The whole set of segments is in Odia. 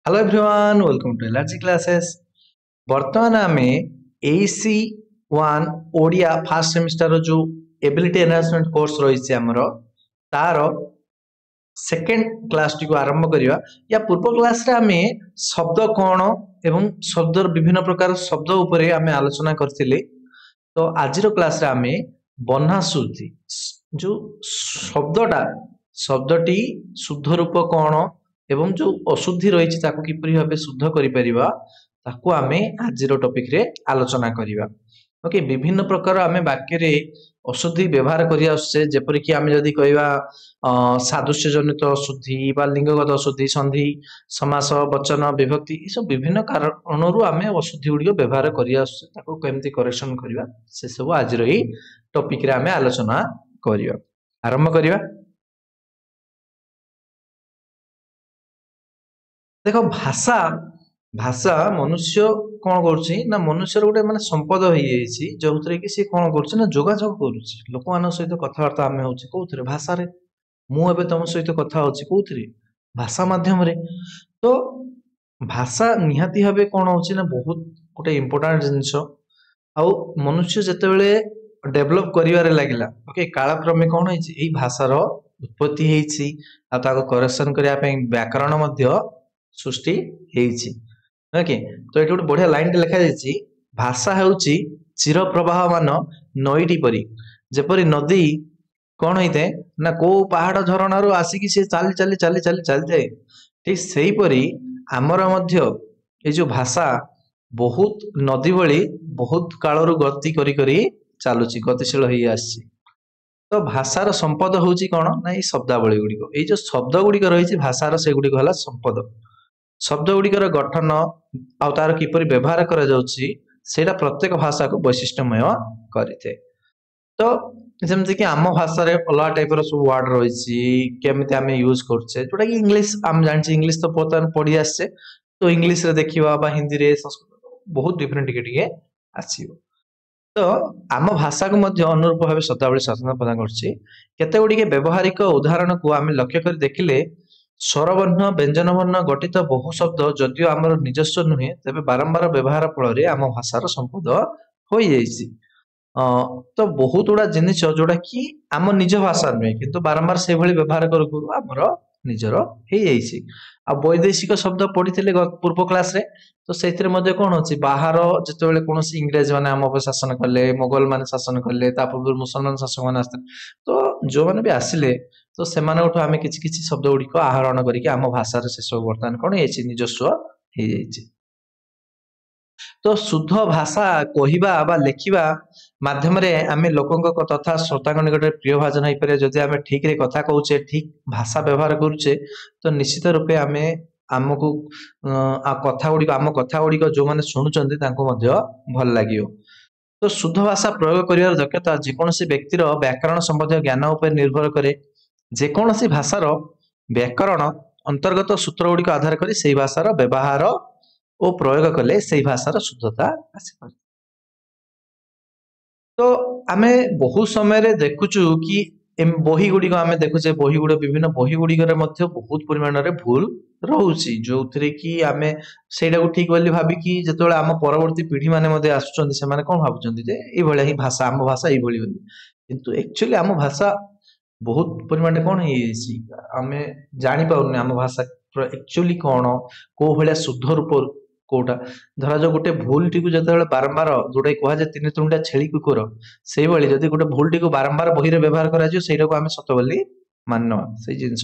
Hello everyone, welcome to LRG classes. ବର୍ତ୍ତମାନ ଆମେ ଏଇସି ୱାନ୍ ଓଡ଼ିଆ ଫାର୍ଷ୍ଟ ସେମିଷ୍ଟାର ଯେଉଁ ଏବିଲିଟି ଏନହାନ୍ସମେଣ୍ଟ କୋର୍ସ ରହିଛି ଆମର, ତାର ସେକେଣ୍ଡ କ୍ଲାସଟିକୁ ଆରମ୍ଭ କରିବା। ୟା ପୂର୍ବ କ୍ଲାସରେ ଆମେ ଶବ୍ଦ କ'ଣ ଏବଂ ଶବ୍ଦର ବିଭିନ୍ନ ପ୍ରକାର ଶବ୍ଦ ଉପରେ ଆମେ ଆଲୋଚନା କରିଥିଲେ। ତ ଆଜିର କ୍ଲାସରେ ଆମେ ବହ୍ନା ଶୁଦ୍ଧି, ଯେଉଁ ଶବ୍ଦଟା, ଶବ୍ଦଟି ଶୁଦ୍ଧ ରୂପ କ'ଣ ଏବଂ ଯେଉଁ ଅଶୁଦ୍ଧି ରହିଛି ତାକୁ କିପରି ଭାବେ ଶୁଦ୍ଧ କରିପାରିବା, ତାକୁ ଆମେ ଆଜିର ଟପିକରେ ଆଲୋଚନା କରିବା। ଓକେ, ବିଭିନ୍ନ ପ୍ରକାର ଆମେ ବାକ୍ୟରେ ଅଶୁଦ୍ଧି ବ୍ୟବହାର କରି ଆସୁଛେ। ଯେପରିକି ଆମେ ଯଦି କହିବା ସାଦୃଶ୍ୟ ଜନିତ ଅଶୁଦ୍ଧି ବା ଲିଙ୍ଗଗତ ଅଶୁଦ୍ଧି, ସନ୍ଧି, ସମାସ, ବଚନ, ବିଭକ୍ତି, ଏସବୁ ବିଭିନ୍ନ କାରଣରୁ ଆମେ ଅଶୁଦ୍ଧି ଗୁଡ଼ିକ ବ୍ୟବହାର କରି ଆସୁଛେ। ତାକୁ କେମିତି କରେକ୍ସନ କରିବା ସେସବୁ ଆଜିର ଏଇ ଟପିକରେ ଆମେ ଆଲୋଚନା କରିବା। ଆରମ୍ଭ କରିବା। ଦେଖ, ଭାଷା ମନୁଷ୍ୟ କଣ କରୁଛି ନା, ମନୁଷ୍ୟର ଗୋଟେ ମାନେ ସମ୍ପଦ ହେଇଯାଇଛି, ଯୋଉଥିରେ କି ସିଏ କଣ କରୁଛି ନା ଯୋଗାଯୋଗ କରୁଛି ଲୋକମାନଙ୍କ ସହିତ। କଥାବାର୍ତ୍ତା ଆମେ ହଉଛି କୋଉଥିରେ? ଭାଷାରେ। ମୁଁ ଏବେ ତମ ସହିତ କଥା ହଉଛି କୋଉଥିରେ? ଭାଷା ମାଧ୍ୟମରେ। ତ ଭାଷା ନିହାତି ଭାବେ କଣ ହଉଛି ନା ବହୁତ ଗୋଟେ ଇମ୍ପୋର୍ଟାଣ୍ଟ ଜିନିଷ। ଆଉ ମନୁଷ୍ୟ ଯେତେବେଳେ ଡେଭଲପ କରିବାରେ ଲାଗିଲା, ଓକେ, କାଳକ୍ରମେ କଣ ହେଇଛି, ଏଇ ଭାଷାର ଉତ୍ପତ୍ତି ହେଇଛି ଆଉ ତାକୁ କରେକ୍ସନ କରିବା ପାଇଁ ବ୍ୟାକରଣ ମଧ୍ୟ ସୃଷ୍ଟି ହେଇଛି। ଓକେ, ତ ଏଠି ଗୋଟେ ବଢିଆ ଲାଇନଟେ ଲେଖାଯାଇଛି, ଭାଷା ହେଉଛି ଚିର ପ୍ରବାହମାନ ନଈଟି ପରି। ଯେପରି ନଦୀ କଣ ହେଇଥାଏ ନା କୋଉ ପାହାଡ ଝରଣାରୁ ଆସିକି ସେ ଚାଲି ଚାଲି ଚାଲି ଚାଲି ଚାଲିଥାଏ, ଠିକ ସେଇପରି ଆମର ମଧ୍ୟ ଏଇ ଯୋଉ ଭାଷା ବହୁତ ନଦୀ ଭଳି ବହୁତ କାଳରୁ ଗତି କରି କରି ଚାଲୁଛି, ଗତିଶୀଳ ହେଇ ଆସିଛି। ତ ଭାଷାର ସମ୍ପଦ ହଉଛି କଣ ନା ଏଇ ଶବ୍ଦାବଳୀ ଗୁଡ଼ିକ। ଏଇ ଯୋଉ ଶବ୍ଦ ଗୁଡ଼ିକ ରହିଛି ଭାଷାର, ସେଗୁଡ଼ିକ ହେଲା ସମ୍ପଦ। ଶବ୍ଦ ଗୁଡ଼ିକର ଗଠନ ଆଉ ତାର କିପରି ବ୍ୟବହାର କରାଯାଉଛି ସେଇଟା ପ୍ରତ୍ୟେକ ଭାଷାକୁ ବୈଶିଷ୍ଟ୍ୟମୟ କରିଥାଏ। ତ ଯେମିତିକି ଆମ ଭାଷାରେ ଅଲଗା ଟାଇପର ସବୁ ୱାର୍ଡ ରହିଛି, କେମିତି ଆମେ ୟୁଜ କରୁଛେ, ଯୋଉଟା କି ଇଂଲିଶ ଆମେ ଜାଣିଛେ, ଇଂଲିଶ ତ ବର୍ତ୍ତମାନ ପଢି ଆସିଛେ, ତ ଇଂଲିଶରେ ଦେଖିବା ବା ହିନ୍ଦୀରେ, ସଂସ୍କୃତ ବହୁତ ଡିଫରେଣ୍ଟ ଟିକେ ଟିକେ ଆସିବ। ତ ଆମ ଭାଷାକୁ ମଧ୍ୟ ଅନୁରୂପ ଭାବେ ଶବ୍ଦାବଳୀ ସ୍ୱାଧୀନତା ପ୍ରଦାନ କରୁଛି। କେତେ ଗୁଡ଼ିଏ ବ୍ୟବହାରିକ ଉଦାହରଣକୁ ଆମେ ଲକ୍ଷ୍ୟ କରି ଦେଖିଲେ ସ୍ୱରବର୍ଣ୍ଣ ବ୍ୟଞ୍ଜନ ବର୍ଣ୍ଣ ଗଠିତ ବହୁ ଶବ୍ଦ ଯଦିଓ ଆମର ନିଜସ୍ୱ ନୁହେଁ, ତେବେ ବାରମ୍ବାର ବ୍ୟବହାର ଫଳରେ ଆମ ଭାଷାର ସମ୍ପଦ ହୋଇଯାଇଛି। ତ ବହୁତ ଗୁଡା ଜିନିଷ ଯୋଉଟା କି ଆମ ନିଜ ଭାଷା ନୁହେଁ, କିନ୍ତୁ ବାରମ୍ବାର ସେଇଭଳି ବ୍ୟବହାର କରୁ କରୁ ଆମର ନିଜର ହେଇଯାଇଛି। ଆଉ ବୈଦେଶିକ ଶବ୍ଦ ପଢିଥିଲେ ପୂର୍ବ କ୍ଲାସରେ, ତ ସେଇଥିରେ ମଧ୍ୟ କଣ ଅଛି, ବାହାର ଯେତେବେଳେ କୌଣସି ଇଂରେଜ ମାନେ ଆମ ଉପରେ ଶାସନ କଲେ, ମୋଗଲ ମାନେ ଶାସନ କଲେ, ତା ପୂର୍ବରୁ ମୁସଲମାନ ଶାସକ ମାନେ ଆସିଥିଲେ, ତ ଯୋଉମାନେ ବି ଆସିଲେ, ତ ସେମାନଙ୍କଠୁ ଆମେ କିଛି କିଛି ଶବ୍ଦ ଗୁଡ଼ିକ ଆହରଣ କରିକି ଆମ ଭାଷାରେ ସେସବୁ ବର୍ତ୍ତମାନ କଣ ହେଇଯାଇଛି, ନିଜସ୍ୱ ହେଇଯାଇଛି। ତ ଶୁଦ୍ଧ ଭାଷା କହିବା ବା ଲେଖିବା ମାଧ୍ୟମରେ ଆମେ ଲୋକଙ୍କ ତଥା ଶ୍ରୋତାଙ୍କ ନିକଟରେ ପ୍ରିୟ ଭାଜନ ହେଇପାରିବା। ଯଦି ଆମେ ଠିକରେ କଥା କହୁଛେ, ଠିକ ଭାଷା ବ୍ୟବହାର କରୁଛେ, ତ ନିଶ୍ଚିତ ରୂପେ ଆମେ ଆମକୁ କଥା ଗୁଡ଼ିକ, ଆମ କଥା ଗୁଡ଼ିକ ଯୋଉମାନେ ଶୁଣୁଛନ୍ତି ତାଙ୍କୁ ମଧ୍ୟ ଭଲ ଲାଗିବ। ତ ଶୁଦ୍ଧ ଭାଷା ପ୍ରୟୋଗ କରିବାର ଦକ୍ଷତା ଯେକୌଣସି ବ୍ୟକ୍ତିର ବ୍ୟାକରଣ ସମ୍ବନ୍ଧୀୟ ଜ୍ଞାନ ଉପରେ ନିର୍ଭର କରେ। ଯେକୌଣସି ଭାଷାର ବ୍ୟାକରଣ ଅନ୍ତର୍ଗତ ସୂତ୍ର ଗୁଡ଼ିକ ଆଧାର କରି ସେଇ ଭାଷାର ବ୍ୟବହାର ଓ ପ୍ରୟୋଗ କଲେ ସେଇ ଭାଷାର ଶୁଦ୍ଧତା ଆସିପାରେ। ତ ଆମେ ବହୁତ ସମୟରେ ଦେଖୁଛୁ କି ବହି ଗୁଡ଼ିକ ଆମେ ଦେଖୁଛେ, ବହି ଗୁଡ଼ିକ ବିଭିନ୍ନ ବହି ଗୁଡ଼ିକରେ ମଧ୍ୟ ବହୁତ ପରିମାଣରେ ଭୁଲ ରହୁଛି, ଯୋଉଥିରେ କି ଆମେ ସେଇଟାକୁ ଠିକ ବୋଲି ଭାବିକି ଯେତେବେଳେ ଆମ ପରବର୍ତ୍ତୀ ପିଢି ମାନେ ମଧ୍ୟ ଆସୁଛନ୍ତି, ସେମାନେ କଣ ଭାବୁଛନ୍ତି ଯେ ଏଇଭଳିଆ ହିଁ ଭାଷା, ଆମ ଭାଷା ଏଇଭଳି ବୋଲି। କିନ୍ତୁ ଆକ୍ଚୁଆଲି ଆମ ଭାଷା ବହୁତ ପରିମାଣରେ କଣ ହେଇଯାଇଛି, ଆମେ ଜାଣିପାରୁନେ ଆମ ଭାଷା ଆକ୍ଚୁଆଲି କଣ, କୋଉ ଭଳିଆ ଶୁଦ୍ଧ ରୂପ କୋଉଟା। ଧରାଯାଉ ଗୋଟେ ଭୁଲଟିକୁ ଯେତେବେଳେ ବାରମ୍ବାର, ଯୋଉଟା କୁହାଯାଏ ତିନି ତୁଣ୍ଡା ଛେଳି କୁକୁର, ସେଇଭଳି ଯଦି ଗୋଟେ ଭୁଲଟିକୁ ବାରମ୍ବାର ବହିରେ ବ୍ୟବହାର କରାଯିବ, ସେଇଟାକୁ ଆମେ ସତ ବୋଲି ମାନିନେବା ସେଇ ଜିନିଷ।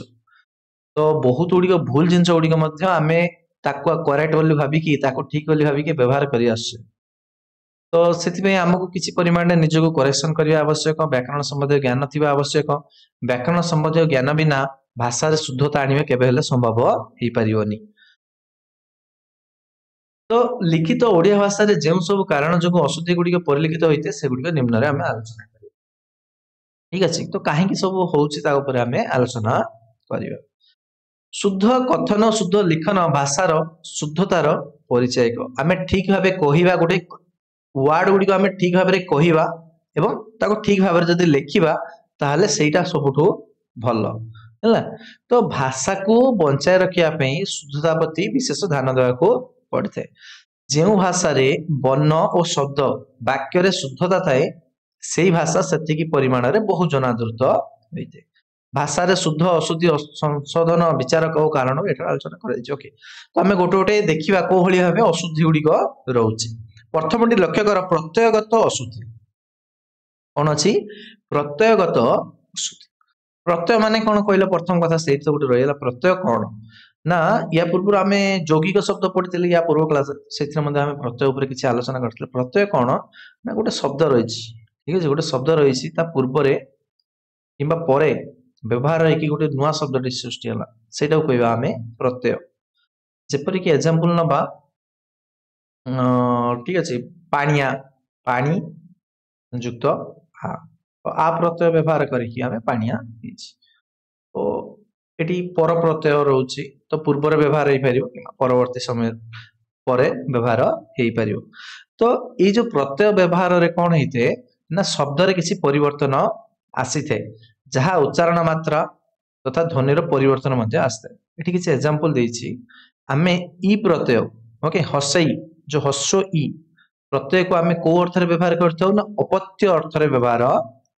ତ ବହୁତ ଗୁଡ଼ିକ ଭୁଲ ଜିନିଷ ଗୁଡ଼ିକ ମଧ୍ୟ ଆମେ ତାକୁ କରେକ୍ଟ ବୋଲି ଭାବିକି, ତାକୁ ଠିକ ବୋଲି ଭାବିକି ବ୍ୟବହାର କରି ଆସୁଛେ। ତ ସେଥିପାଇଁ ଆମକୁ କିଛି ପରିମାଣରେ ନିଜକୁ କରେକ୍ସନ କରିବା ଆବଶ୍ୟକ। ବ୍ୟାକରଣ ସମ୍ବନ୍ଧୀୟ ଜ୍ଞାନ ଥିବା ଆବଶ୍ୟକ। ବ୍ୟାକରଣ ସମ୍ବନ୍ଧୀୟ ଜ୍ଞାନ ବିନା ଭାଷାରେ ଶୁଦ୍ଧତା ଆଣିବା କେବେ ହେଲେ ସମ୍ଭବ ହେଇପାରିବନି। ତ ଲିଖିତ ଓଡ଼ିଆ ଭାଷାରେ ଯେଉଁ ସବୁ କାରଣ ଯୋଗୁଁ ଅଶୁଦ୍ଧି ଗୁଡ଼ିକ ପରିଲିଖିତ ହୋଇଥାଏ, ସେଗୁଡ଼ିକ ନିମ୍ନରେ ଆମେ ଆଲୋଚନା କରିବା। ଠିକ ଅଛି, ତ କାହିଁକି ସବୁ ହଉଛି ତା ଉପରେ ଆମେ ଆଲୋଚନା କରିବା। ଶୁଦ୍ଧ କଥନ, ଶୁଦ୍ଧ ଲିଖନ ଭାଷାର ଶୁଦ୍ଧତାର ପରିଚାୟକ। ଆମେ ଠିକ ଭାବେ କହିବା, ଗୋଟେ ୱାର୍ଡ ଗୁଡ଼ିକ ଆମେ ଠିକ ଭାବରେ କହିବା ଏବଂ ତାକୁ ଠିକ ଭାବରେ ଯଦି ଲେଖିବା, ତାହେଲେ ସେଇଟା ସବୁଠୁ ଭଲ। ହେଲା। ତ ଭାଷାକୁ ବଞ୍ଚାଇ ରଖିବା ପାଇଁ ଶୁଦ୍ଧତା ପ୍ରତି ବିଶେଷ ଧ୍ୟାନ ଦେବାକୁ ପଡିଥାଏ। ଯେଉଁ ଭାଷାରେ ବର୍ଣ୍ଣ ଓ ଶବ୍ଦ ବାକ୍ୟରେ ଶୁଦ୍ଧତା ଥାଏ ସେଇ ଭାଷା ସେତିକି ପରିମାଣରେ ବହୁ ଜନାଦୃତ ହୋଇଥାଏ। ଭାଷାରେ ଶୁଦ୍ଧ ଅଶୁଦ୍ଧି ସଂଶୋଧନ ବିଚାରକ ଓ କାରଣ ଏଠାରେ ଆଲୋଚନା କରାଯାଇଛି। ଓକେ, ତ ଆମେ ଗୋଟେ ଗୋଟେ ଦେଖିବା କୋଉ ଭଳି ଭାବେ ଅଶୁଦ୍ଧି ଗୁଡ଼ିକ ରହୁଛି। ପ୍ରଥମଟି ଲକ୍ଷ୍ୟ କର, ପ୍ରତ୍ୟୟଗତ ଅଶୁଦ୍ଧି। କଣ ଅଛି? ପ୍ରତ୍ୟୟଗତ ଅଶୁଦ୍ଧି। ପ୍ରତ୍ୟୟ ମାନେ କଣ କହିଲ? ପ୍ରଥମ କଥା ସେଇଠି ତ ଗୋଟେ ରହିଗଲା, ପ୍ରତ୍ୟୟ କଣ ନା ୟା ପୂର୍ବରୁ ଆମେ ଯୌଗିକ ଶବ୍ଦ ପଢିଥିଲେ ୟା ପୂର୍ବ କ୍ଲାସ, ସେଥିରେ ମଧ୍ୟ ଆମେ ପ୍ରତ୍ୟୟ ଉପରେ କିଛି ଆଲୋଚନା କରିଥିଲେ। ପ୍ରତ୍ୟୟ କଣ ନା ଗୋଟେ ଶବ୍ଦ ରହିଛି, ଠିକ ଅଛି, ଗୋଟେ ଶବ୍ଦ ରହିଛି ତା ପୂର୍ବରେ କିମ୍ବା ପରେ ବ୍ୟବହାର ହେଇକି ଗୋଟେ ନୂଆ ଶବ୍ଦଟି ସୃଷ୍ଟି ହେଲା, ସେଇଟାକୁ କହିବା ଆମେ ପ୍ରତ୍ୟୟ। ଯେପରିକି ଏକ୍ଜାମ୍ପଲ ନବା, ଠିକ ଅଛି, ପାଣିଆ, ପାଣି ଯୁକ୍ତ ଆ, ଆ ପ୍ରତ୍ୟୟ ବ୍ୟବହାର କରିକି ଆମେ ପାଣିଆ ହେଇଛି। ତ ଏଠି ପର ପ୍ରତ୍ୟୟ ରହୁଛି, ତ ପୂର୍ବରେ ବ୍ୟବହାର ହେଇପାରିବ କିମ୍ବା ପରବର୍ତ୍ତୀ ସମୟ ପରେ ବ୍ୟବହାର ହେଇପାରିବ। ତ ଏଇ ଯୋଉ ପ୍ରତ୍ୟୟ ବ୍ୟବହାରରେ କଣ ହେଇଥାଏ ନା ଶବ୍ଦରେ କିଛି ପରିବର୍ତ୍ତନ ଆସିଥାଏ, ଯାହା ଉଚ୍ଚାରଣ ମାତ୍ରା ତଥା ଧ୍ୱନିର ପରିବର୍ତ୍ତନ ମଧ୍ୟ ଆସିଥାଏ। ଏଠି କିଛି ଏକ୍ଜାମ୍ପଲ ଦେଇଛି। ଆମେ ଇ ପ୍ରତ୍ୟୟ, ଓକେ, ହସେଇ, ଯୋଉ ହସ୍ୱ ଇ ପ୍ରତ୍ୟୟକୁ ଆମେ କୋଉ ଅର୍ଥରେ ବ୍ୟବହାର କରିଥାଉ ନା ଅପତ୍ୟ ଅର୍ଥରେ ବ୍ୟବହାର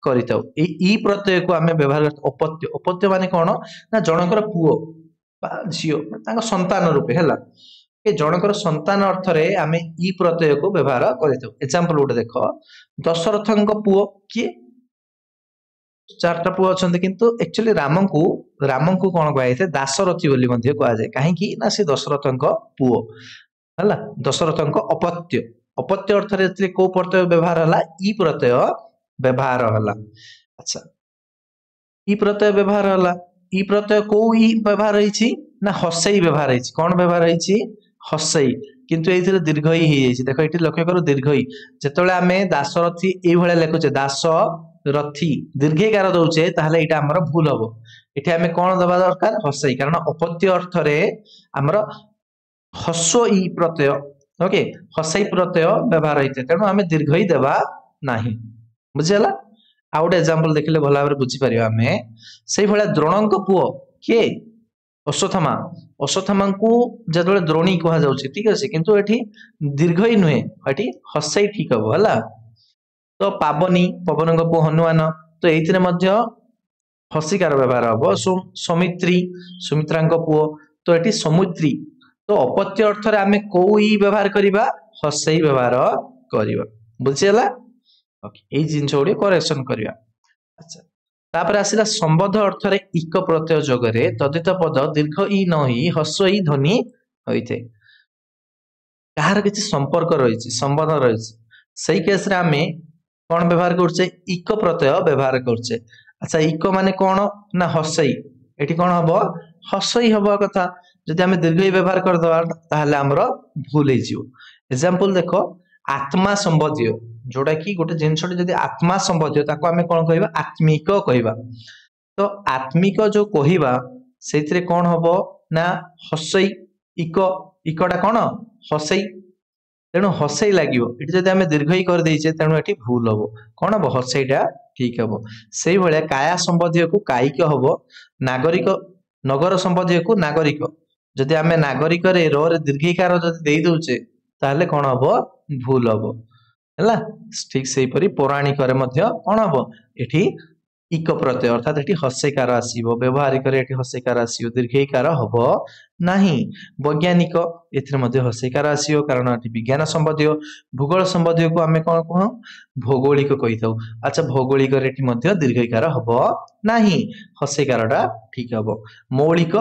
କରିଥାଉ। ଏଇ ଇ ପ୍ରତ୍ୟୟକୁ ଆମେ ବ୍ୟବହାର କରିଥାଉ ଅପତ୍ୟ। ଅପତ୍ୟ ମାନେ କଣ ନା ଜଣଙ୍କର ପୁଅ ବା ଝିଅ, ତାଙ୍କ ସନ୍ତାନ ରୂପେ ହେଲା, ଏ ଜଣଙ୍କର ସନ୍ତାନ ଅର୍ଥରେ ଆମେ ଇ ପ୍ରତ୍ୟୟକୁ ବ୍ୟବହାର କରିଥାଉ। ଏକ୍ଜାମ୍ପଲ ଗୋଟେ ଦେଖ, ଦଶରଥଙ୍କ ପୁଅ କିଏ? ଚାରିଟା ପୁଅ ଅଛନ୍ତି, କିନ୍ତୁ ଆକ୍ଚୁଆଲି ରାମଙ୍କୁ ରାମଙ୍କୁ କଣ କୁହାଯାଇଥାଏ? ଦାଶରଥୀ ବୋଲି ମଧ୍ୟ କୁହାଯାଏ। କାହିଁକି ନା ସେ ଦଶରଥଙ୍କ ପୁଅ ହେଲା, ଦଶରଥଙ୍କ ଅପତ୍ୟ। ଅପତ୍ୟ ଅର୍ଥରେ ଏଥିରେ କୋଉ ପ୍ରତ୍ୟୟ ବ୍ୟବହାର ହେଲା? ଇ ପ୍ରତ୍ୟୟ ବ୍ୟବହାର ହେଲା। ଆଚ୍ଛା, ଇ ପ୍ରତ୍ୟୟ ବ୍ୟବହାର ହେଲା। ଇ ପ୍ରତ୍ୟୟ କୋଉ ଇ ବ୍ୟବହାର ହେଇଛି ନା ହସେଇ ବ୍ୟବହାର ହେଇଛି। କଣ ବ୍ୟବହାର ହେଇଛି? ହସେଇ। କିନ୍ତୁ ଏଇଥିରେ ଦୀର୍ଘ ଇ ହେଇଯାଇଛି। ଦେଖ ଏଠି ଲକ୍ଷ୍ୟ କର, ଦୀର୍ଘ ଇ। ଯେତେବେଳେ ଆମେ ଦାଶରଥୀ ଏଇଭଳିଆ ଲେଖୁଛେ, ଦାସ ରଥୀ ଦୀର୍ଘିକାର ଦଉଛେ, ତାହେଲେ ଏଇଟା ଆମର ଭୁଲ ହବ। ଏଠି ଆମେ କଣ ଦବା ଦରକାର? ହସେଇ। କାରଣ ଅପତ୍ୟ ଅର୍ଥରେ ଆମର ହସ୍ୱ ଇ ପ୍ରତ୍ୟୟ, ଓକେ, ହସେଇ ପ୍ରତ୍ୟୟ ବ୍ୟବହାର ହେଇଥାଏ, ତେଣୁ ଆମେ ଦୀର୍ଘ ଇ ଦେବା ନାହିଁ। ବୁଝିହେଲା? ଆଉ ଗୋଟେ ଏକ୍ଜାମ୍ପଲ ଦେଖିଲେ ଭଲ ଭାବରେ ବୁଝିପାରିବା ଆମେ। ସେଇଭଳିଆ ଦ୍ରୋଣଙ୍କ ପୁଅ କିଏ? ଅଶ୍ୱତ୍ଥାମା। ଅଶ୍ୱତ୍ଥାମାଙ୍କୁ ଯେତେବେଳେ ଦ୍ରୋଣୀ କୁହାଯାଉଛି, ଠିକ ଅଛି, କିନ୍ତୁ ଏଠି ଦୀର୍ଘ ଇ ନୁହେଁ, ଏଠି ହସେଇ ଠିକ ହବ ହେଲା। ତ ପାବନୀ, ପବନଙ୍କ ପୁଅ ହନୁମାନ, ତ ଏଇଥିରେ ମଧ୍ୟ ହସିକାର ବ୍ୟବହାର ହବ। ସୌମିତ୍ରୀ, ସୁମିତ୍ରାଙ୍କ ପୁଅ, ତ ଏଠି ସମୁଦ୍ରୀ। ତ ଅପତ୍ୟ ଅର୍ଥରେ ଆମେ କୋଉ ଇ ବ୍ୟବହାର କରିବା? ହସେଇ ବ୍ୟବହାର କରିବା। ବୁଝିହେଲା? ଓକେ, ଏଇ ଜିନିଷ ଗୁଡ଼ିକ କରେକ୍ସନ କରିବା। ଆଚ୍ଛା, ତାପରେ ଆସିଲା ସମ୍ବନ୍ଧ ଅର୍ଥରେ ଇକ ପ୍ରତ୍ୟୟ ଯୋଗରେ ତଦ୍ଧିତ ପଦ ଦୀର୍ଘ ଇ ନ ହେଇ ହସ୍ୱ ଇ ଧ୍ୱନି ହୋଇଥାଏ। କାହାର କିଛି ସମ୍ପର୍କ ରହିଛି, ସମ୍ବନ୍ଧ ରହିଛି, ସେଇ କେସରେ ଆମେ କଣ ବ୍ୟବହାର କରୁଛେ? ଇକ ପ୍ରତ୍ୟୟ ବ୍ୟବହାର କରୁଛେ। ଆଚ୍ଛା, ଇକ ମାନେ କଣ ନା ହସେଇ। ଏଠି କଣ ହବ? ହସେଇ ହବା କଥା। ଯଦି ଆମେ ଦୀର୍ଘ ଇ ବ୍ୟବହାର କରିଦେବା ତାହେଲେ ଆମର ଭୁଲ ହେଇଯିବ। ଏକ୍ଜାମ୍ପଲ ଦେଖ, ଆତ୍ମା ସମ୍ବନ୍ଧୀୟ, ଯୋଉଟା କି ଗୋଟେ ଜିନିଷଟି ଯଦି ଆତ୍ମା ସମ୍ବନ୍ଧୀୟ ତାକୁ ଆମେ କଣ କହିବା? ଆତ୍ମିକ କହିବା। ତ ଆତ୍ମିକ ଯୋଉ କହିବା ସେଇଥିରେ କଣ ହବ ନା ହସେଇ ଇକ, ଇକଟା କଣ? ହସେଇ। ତେଣୁ ହସେଇ ଲାଗିବ। ଏଠି ଯଦି ଆମେ ଦୀର୍ଘ ଇ କରିଦେଇଛେ ତେଣୁ ଏଠି ଭୁଲ ହବ। କଣ ହବ? ହସେଇଟା ଠିକ ହବ। ସେଇଭଳିଆ କାୟା ସମ୍ବନ୍ଧୀୟକୁ କାୟିକ ହବ, ନାଗରିକ ନଗର ସମ୍ବନ୍ଧୀୟକୁ ନାଗରିକ। ଯଦି ଆମେ ନାଗରିକରେ ର ରେ ଦୀର୍ଘିକାର ଯଦି ଦେଇ ଦଉଛେ ତାହେଲେ କଣ ହବ? ଭୁଲ ହବ ହେଲା। ଠିକ ସେଇପରି ପୌରାଣିକରେ ମଧ୍ୟ କଣ ହବ? ଏଠି ଇକ ପ୍ରତ୍ୟୟ ଅର୍ଥାତ ଏଠି ହସେଇକାର ଆସିବ। ବ୍ୟବହାରିକରେ ଏଠି ହସେଇକାର ଆସିବ, ଦୀର୍ଘଇକାର ହବ ନାହିଁ। ବୈଜ୍ଞାନିକ ଏଥିରେ ମଧ୍ୟ ହସେଇକାର ଆସିବ, କାରଣ ଏଠି ବିଜ୍ଞାନ ସମ୍ବନ୍ଧୀୟ। ଭୂଗୋଳ ସମ୍ବନ୍ଧୀୟକୁ ଆମେ କଣ କହୁ? ଭୌଗୋଳିକ କହିଥାଉ। ଆଚ୍ଛା, ଭୌଗୋଳିକରେ ଏଠି ମଧ୍ୟ ଦୀର୍ଘଇକାର ହବ ନାହିଁ, ହସେଇକାରଟା ଠିକ ହବ। ମୌଳିକ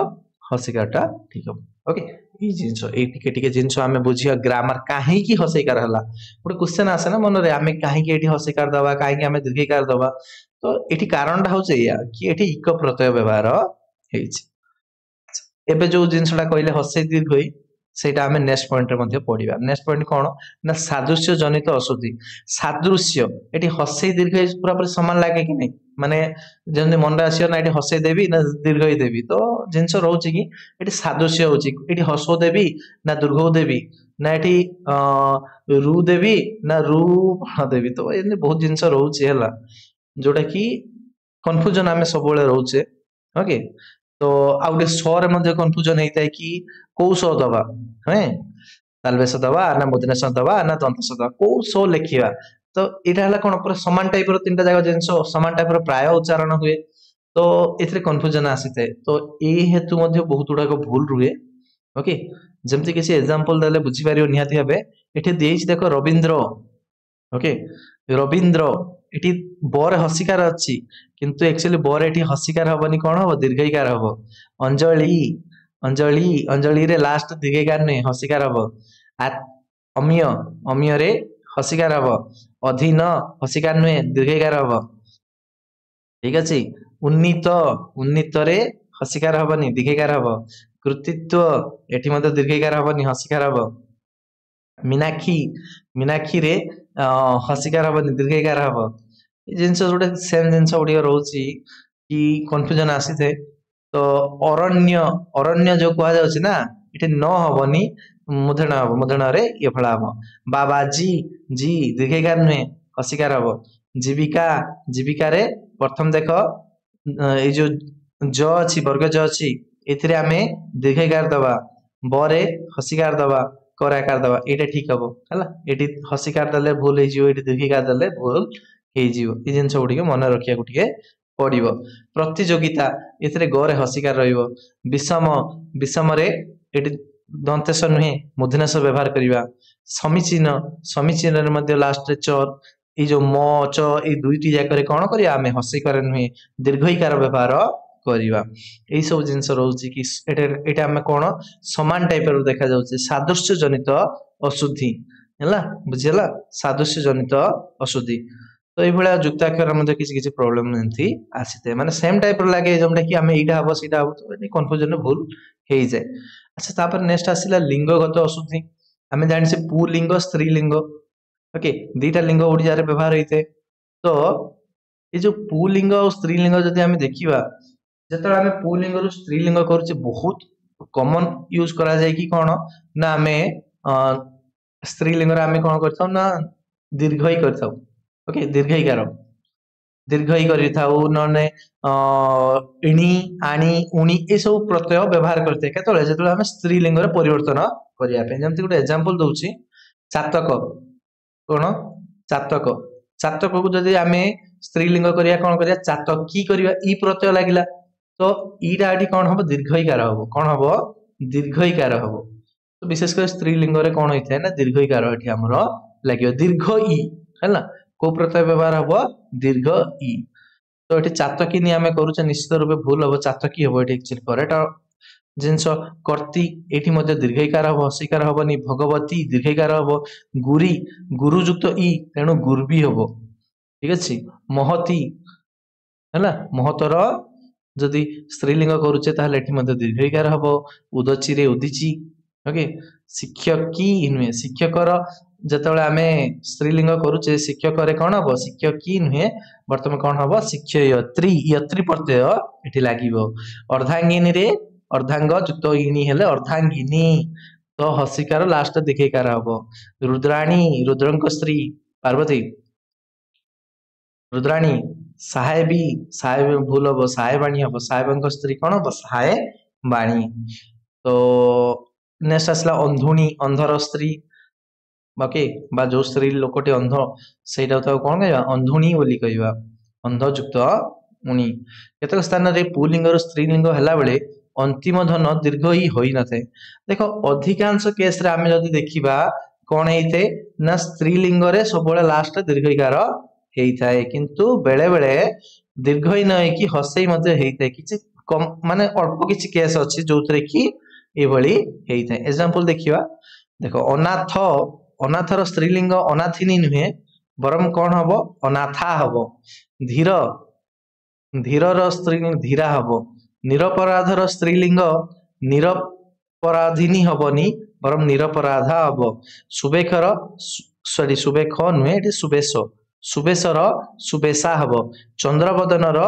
ହସେଇକାରଟା ଠିକ ହବ। ଓକେ, ଏଇ ଜିନିଷ, ଏଇ ଟିକେ ଟିକେ ଜିନିଷ ଆମେ ବୁଝିବା। ଗ୍ରାମାର କାହିଁକି ହସେଇକାର ହେଲା, ଗୋଟେ କ୍ୱେଶ୍ଚନ ଆସେ ନା ମନରେ, ଆମେ କାହିଁକି ଏଠି ହସେଇକାର ଦବା, କାହିଁକି ଆମେ ଦୀର୍ଘଇକାର ଦବା? ତ ଏଠି କାରଣଟା ହଉଛି ଏଇଆ କି ଏଠି ଇକ ପ୍ରତ୍ୟୟ ବ୍ୟବହାର ହେଇଛି। ଏବେ ଯୋଉ ଜିନିଷଟା କହିଲେ ହସେଇ ଦୀର୍ଘଇ, ସେଇଟା ଆମେ ନେକ୍ସଟ ପଏଣ୍ଟରେ ମଧ୍ୟ ପଢିବା। ନେକ୍ସଟ ପଏଣ୍ଟ କଣ ନା ସାଦୃଶ୍ୟ ଜନିତ ଅଶୁଦ୍ଧି। ସାଦୃଶ୍ୟ ଏଠି ହସେଇ ଦୀର୍ଘଇ ପୁରାପୁରି ସମାନ ଲାଗେ କି ନାଇଁ? ମାନେ ଯେମିତି ମନରେ ଆସିବ ନା ଏଠି ହସେଇ ଦେବି ନା ଦୀର୍ଘଇ ଦେବି, ତ ଜିନିଷ ରହୁଛି କି ଏଠି ସାଦୃଶ୍ୟ ହଉଛି, ଏଠି ହସଉ ଦେବି ନା ଦୀର୍ଘଉ ଦେବି, ନା ଏଠି ରୁ ଦେବି ନା ରୁ ଦେବି, ତ ଏମିତି ବହୁତ ଜିନିଷ ରହୁଛି ହେଲା, ଯୋଉଟା କି କନଫ୍ୟୁଜନ ଆମେ ସବୁବେଳେ ରହୁଛେ। ଓକେ, ତ ଆଉ ଗୋଟେ ସ ରେ ମଧ୍ୟ କନଫ୍ୟୁଜନ ହେଇଥାଏ କି କୋଉ ସ ଦବା, ହଁ, ତାଲବେଶ ଦବା ନା ମୁଦନେଶ ଦବା ନା ଦନ୍ତସ ଦବା, କୋଉ ସ ଲେଖିବା। ତ ଏଇଟା ହେଲା କଣ ପୁରା ସମାନ ଟାଇପ ର ତିନିଟା ଯାକ ଜିନିଷ ସମାନ ଟାଇପ ର ପ୍ରାୟ ଉଚ୍ଚାରଣ ହୁଏ, ତ ଏଥିରେ କନଫ୍ୟୁଜନ ଆସିଥାଏ। ତ ଏଇ ହେତୁ ମଧ୍ୟ ବହୁତ ଗୁଡାକ ଭୁଲ ରୁହେ। ଓକେ, ଯେମିତି କିଛି ଏକ୍ସାମ୍ପଲ ଦେଲେ ବୁଝିପାରିବ ନିହାତି ଭାବେ। ଏଠି ଦେଇଛି ଦେଖ ରବୀନ୍ଦ୍ର। ଓକେ, ରବୀନ୍ଦ୍ର ଏଠି ବରେ ହସିକାର ଅଛି, କିନ୍ତୁ ଆକ୍ଚୁଆଲି ବରେ ଏଠି ହସିକାର ହବନି, କଣ ହବ? ଦୀର୍ଘଇକାର ହବ। ଅଞ୍ଜଳି, ଅଞ୍ଜଳି, ଅଞ୍ଜଳିରେ ଲାଷ୍ଟ ଦୀର୍ଘଇକାର ନୁହେଁ, ହସିକାର ହବ। ଅମିୟ, ଅମିୟରେ ହସିକାର ହବ। ଅଧୀନ ହସିକାର ନୁହେଁ, ଦୀର୍ଘଇକାର ହବ। ଠିକ ଅଛି। ଉନ୍ନୀତ, ଉନ୍ନୀତରେ ହସିକାର ହବନି, ଦୀର୍ଘଇକାର ହବ। କୃତିତ୍ୱ ଏଠି ମଧ୍ୟ ଦୀର୍ଘଇକାର ହବନି, ହସିକାର ହବ। ମୀନାକ୍ଷୀ, ମୀନାକ୍ଷୀରେ ହସିକାର ହବନି, ଦୀର୍ଘଇକାର ହବ। ଏ ଜିନିଷ ଗୋଟେ ସେମ୍ ଜିନିଷ ଗୁଡ଼ିକ ରହୁଛି କି କନଫ୍ୟୁଜନ ଆସିଥାଏ। ତ ଅରଣ୍ୟ, ଅରଣ୍ୟ ଯୋଉ କୁହାଯାଉଛି ନା, ଏଠି ନ ହବନି, ମୂର୍ଧନ୍ୟ ହବ, ମୂର୍ଧନ୍ୟରେ ଇଏ ଫଳା ହବ। ବାବାଜୀ, ଜି ଦୀର୍ଘଇକାର ନୁହେଁ, ହସିକାର ହବ। ଜୀବିକା, ଜୀବିକାରେ ପ୍ରଥମ ଦେଖ ଏଇ ଯୋଉ ଜ ଅଛି, ବର୍ଗ ଜ ଅଛି, ଏଥିରେ ଆମେ ଦୀର୍ଘଇକାର ଦବା, ବରେ ହସିକାର ଦବା, କରାକାର ଦବା, ଏଇଟା ଠିକ ହବ। ହେଲା, ଏଠି ହସିକାର ଦେଲେ ଭୁଲ ହେଇଯିବ, ଏଠି ଦୀର୍ଘଇକାର ଦେଲେ ଭୁଲ ହେଇଯିବ। ଏଇ ଜିନିଷ ଗୁଡ଼ିକ ମନେ ରଖିବାକୁ ଟିକେ ପଡିବ। ପ୍ରତିଯୋଗିତା, ଏଥିରେ ଗରେ ହସିକାର ରହିବ। ବିଷମ, ବିଷମରେ ଏଠି ଦନ୍ତେଶ ନୁହେଁ, ମୂର୍ଧନ୍ୟସ ବ୍ୟବହାର କରିବା। ସମୀଚୀନ, ସମୀଚୀନରେ ମଧ୍ୟ ଲାଷ୍ଟରେ ଚ, ଏଇ ଯୋଉ ମ ଚ ଏଇ ଦୁଇଟି ଯାକରେ କଣ କରିବା ଆମେ? ହସିକାର ନୁହେଁ, ଦୀର୍ଘଇକାର ବ୍ୟବହାର କରିବା। ଏଇ ସବୁ ଜିନିଷ ରହୁଛି କି ଏଟା ଏଇଟା ଆମେ କଣ ସମାନ ଟାଇପ ର ଦେଖାଯାଉଛି, ସାଦୃଶ୍ୟ ଜନିତ ଅଶୁଦ୍ଧି। ହେଲା, ବୁଝିହେଲା? ସାଦୃଶ୍ୟ ଜନିତ ଅଶୁଦ୍ଧି। ତ ଏଇଭଳିଆ ଯୁକ୍ତାକ୍ଷର ମଧ୍ୟ କିଛି କିଛି ପ୍ରୋବ୍ଲେମ ଏମିତି ଆସିଥାଏ, ମାନେ ସେମ୍ ଟାଇପ ର ଲାଗେ, ଯୋଉଟା କି ଆମେ ଏଇଟା ହବ ସେଇଟା ହବ, ତ କନଫ୍ୟୁଜନ ଭୁଲ ହେଇଯାଏ। ଆଚ୍ଛା, ତାପରେ ନେକ୍ସଟ ଆସିଲା ଲିଙ୍ଗଗତ ଅଶୁଦ୍ଧି। ଆମେ ଜାଣିଛେ ପୁଲିଙ୍ଗ ସ୍ତ୍ରୀଲିଙ୍ଗ। ଓକେ, ଦିଟା ଲିଙ୍ଗ ଓଡ଼ିଆରେ ବ୍ୟବହାର ହେଇଥାଏ। ତ ଏଇ ଯୋଉ ପୁଲିଙ୍ଗ ଆଉ ସ୍ତ୍ରୀଲିଙ୍ଗ ଯଦି ଆମେ ଦେଖିବା, ଯେତେବେଳେ ଆମେ ପୁଲିଙ୍ଗରୁ ସ୍ତ୍ରୀଲିଙ୍ଗ କରୁଛେ, ବହୁତ କମନ ୟୁଜ କରାଯାଏ କି କଣ ନା ଆମେ ସ୍ତ୍ରୀଲିଙ୍ଗରେ ଆମେ କଣ କରିଥାଉ ନା ଦୀର୍ଘଇ କରିଥାଉ। ଓକେ, ଦୀର୍ଘଇକାର ଦୀର୍ଘଇ କରିଥାଉ, ନହେଲେ ଇଣି, ଆଣି, ଉଣି ଏସବୁ ପ୍ରତ୍ୟୟ ବ୍ୟବହାର କରିଥାଏ। କେତେବେଳେ? ଯେତେବେଳେ ଆମେ ସ୍ତ୍ରୀଲିଙ୍ଗରେ ପରିବର୍ତ୍ତନ କରିବା ପାଇଁ। ଯେମିତି ଗୋଟେ ଏକ୍ସାମ୍ପଲ ଦଉଛି, ଚାତକ, କଣ ଚାତକ, ଚାତକକୁ ଯଦି ଆମେ ସ୍ତ୍ରୀଲିଙ୍ଗ କରିବା କଣ କରିବା? ଚାତକୀ କରିବା, ଇ ପ୍ରତ୍ୟୟ ଲାଗିଲା, ତ ଇଟା ଏଠି କଣ ହବ? ଦୀର୍ଘଇକାର ହବ। କଣ ହବ? ଦୀର୍ଘଇକାର ହବ। ତ ବିଶେଷ କରି ସ୍ତ୍ରୀଲିଙ୍ଗରେ କଣ ହେଇଥାଏ ନା ଦୀର୍ଘଇକାର ଏଠି ଆମର ଲାଗିବ, ଦୀର୍ଘ ଇ। ହେଲା, କୋଉ ପ୍ରତ୍ୟୟ ବ୍ୟବହାର ହବ? ଦୀର୍ଘ ଇ। ତ ଏଠି ଚାତକିନି ଆମେ କରୁଛେ, ନିଶ୍ଚିତ ରୂପେ ଭୁଲ ହବ, ଚାତକୀ ହବ ଏଠି ଆକ୍ଚୁଆଲି କରେକ୍ଟ ଜିନିଷ। କର୍ତ୍ତି, ଏଇଠି ମଧ୍ୟ ଦୀର୍ଘଇକାର ହବ, ହସିକାର ହବନି। ଭଗବତୀ ଦୀର୍ଘଇକାର ହବ। ଗୁରି, ଗୁରୁଯୁକ୍ତ ଇ, ତେଣୁ ଗୁର୍ବି ହବ। ଠିକ ଅଛି। ମହତି, ହେଲା, ମହତର ଯଦି ସ୍ତ୍ରୀଲିଙ୍ଗ କରୁଛେ ତାହେଲେ ଏଠି ମଧ୍ୟ ଦୀର୍ଘଇକାର ହବ। ଉଦଚିରେ ଉଦିଚି। ଓକେ, ଶିକ୍ଷକୀ ନୁହେଁ, ଶିକ୍ଷକର ଯେତେବେଳେ ଆମେ ସ୍ତ୍ରୀଲିଙ୍ଗ କରୁଛେ ଶିକ୍ଷକରେ କଣ ହବ? ଶିକ୍ଷକୀ ନୁହେଁ, ବର୍ତ୍ତମାନ କଣ ହବ? ଶିକ୍ଷୟତ୍ରୀ, ୟତ୍ରୀ ପ୍ରତ୍ୟୟ ଏଠି ଲାଗିବ। ଅର୍ଦ୍ଧାଙ୍ଗିନୀରେ ଅର୍ଦ୍ଧାଙ୍ଗ ଯୁକ୍ତ ଇଣି ହେଲେ ଅର୍ଦ୍ଧାଙ୍ଗିନୀ, ତ ହସିକାର ଲାଷ୍ଟ ଦୀର୍ଘଇକାର ହବ। ରୁଦ୍ରାଣୀ, ରୁଦ୍ରଙ୍କ ସ୍ତ୍ରୀ ପାର୍ବତୀ, ରୁଦ୍ରାଣୀ। ସାହେବୀ, ସାହେବ ଭୁଲ ହବ, ସାହେବାଣୀ ହବ, ସାହେବଙ୍କ ସ୍ତ୍ରୀ କଣ ହବ? ସାହେବାଣୀ। ତ ନେକ୍ସଟ ଆସିଲା ଅନ୍ଧୁଣୀ, ଅନ୍ଧର ସ୍ତ୍ରୀ। ଓକେ, ବା ଯୋଉ ସ୍ତ୍ରୀ ଲୋକଟି ଅନ୍ଧ ସେଇଟା ତାକୁ କଣ କହିବା? ଅନ୍ଧୁଣୀ ବୋଲି କହିବା, ଅନ୍ଧଯୁକ୍ତ ଉଣି। କେତେକ ସ୍ଥାନରେ ପୁଲିଙ୍ଗରୁ ସ୍ତ୍ରୀଲିଙ୍ଗ ହେଲା ବେଳେ ଅନ୍ତିମ ଧନ ଦୀର୍ଘ ଇ ହୋଇନଥାଏ। ଦେଖ, ଅଧିକାଂଶ କେସରେ ଆମେ ଯଦି ଦେଖିବା କଣ ହେଇଥାଏ ନା ସ୍ତ୍ରୀଲିଙ୍ଗରେ ସବୁବେଳେ ଲାଷ୍ଟ ଦୀର୍ଘଇକାର ହେଇଥାଏ, କିନ୍ତୁ ବେଳେ ବେଳେ ଦୀର୍ଘଇ ନ ହେଇକି ହସେଇ ମଧ୍ୟ ହେଇଥାଏ। କିଛି କମ ମାନେ ଅଳ୍ପ କିଛି କେସ୍ ଅଛି ଯୋଉଥିରେ କି ଏଇଭଳି ହେଇଥାଏ। ଏକ୍ସାମ୍ପଲ ଦେଖିବା, ଦେଖ ଅନାଥ, ଅନାଥର ସ୍ତ୍ରୀଲିଙ୍ଗ ଅନାଥିନୀ ନୁହେଁ, ବରଂ କଣ ହବ? ଅନାଥା ହବ। ଧୀର, ଧୀରର ସ୍ତ୍ରୀଲିଙ୍ଗ ଧୀରା ହବ। ନିରପରାଧର ସ୍ତ୍ରୀଲିଙ୍ଗ ନିରପରାଧିନୀ ହବନି, ବରଂ ନିରପରାଧା ହବ। ସୁବେଖର, ସରି ସୁବେଖ ନୁହେଁ, ଏଠି ସୁବେଶ, ସୁବେଶର ସୁବେଶା ହବ। ଚନ୍ଦ୍ରବଦନର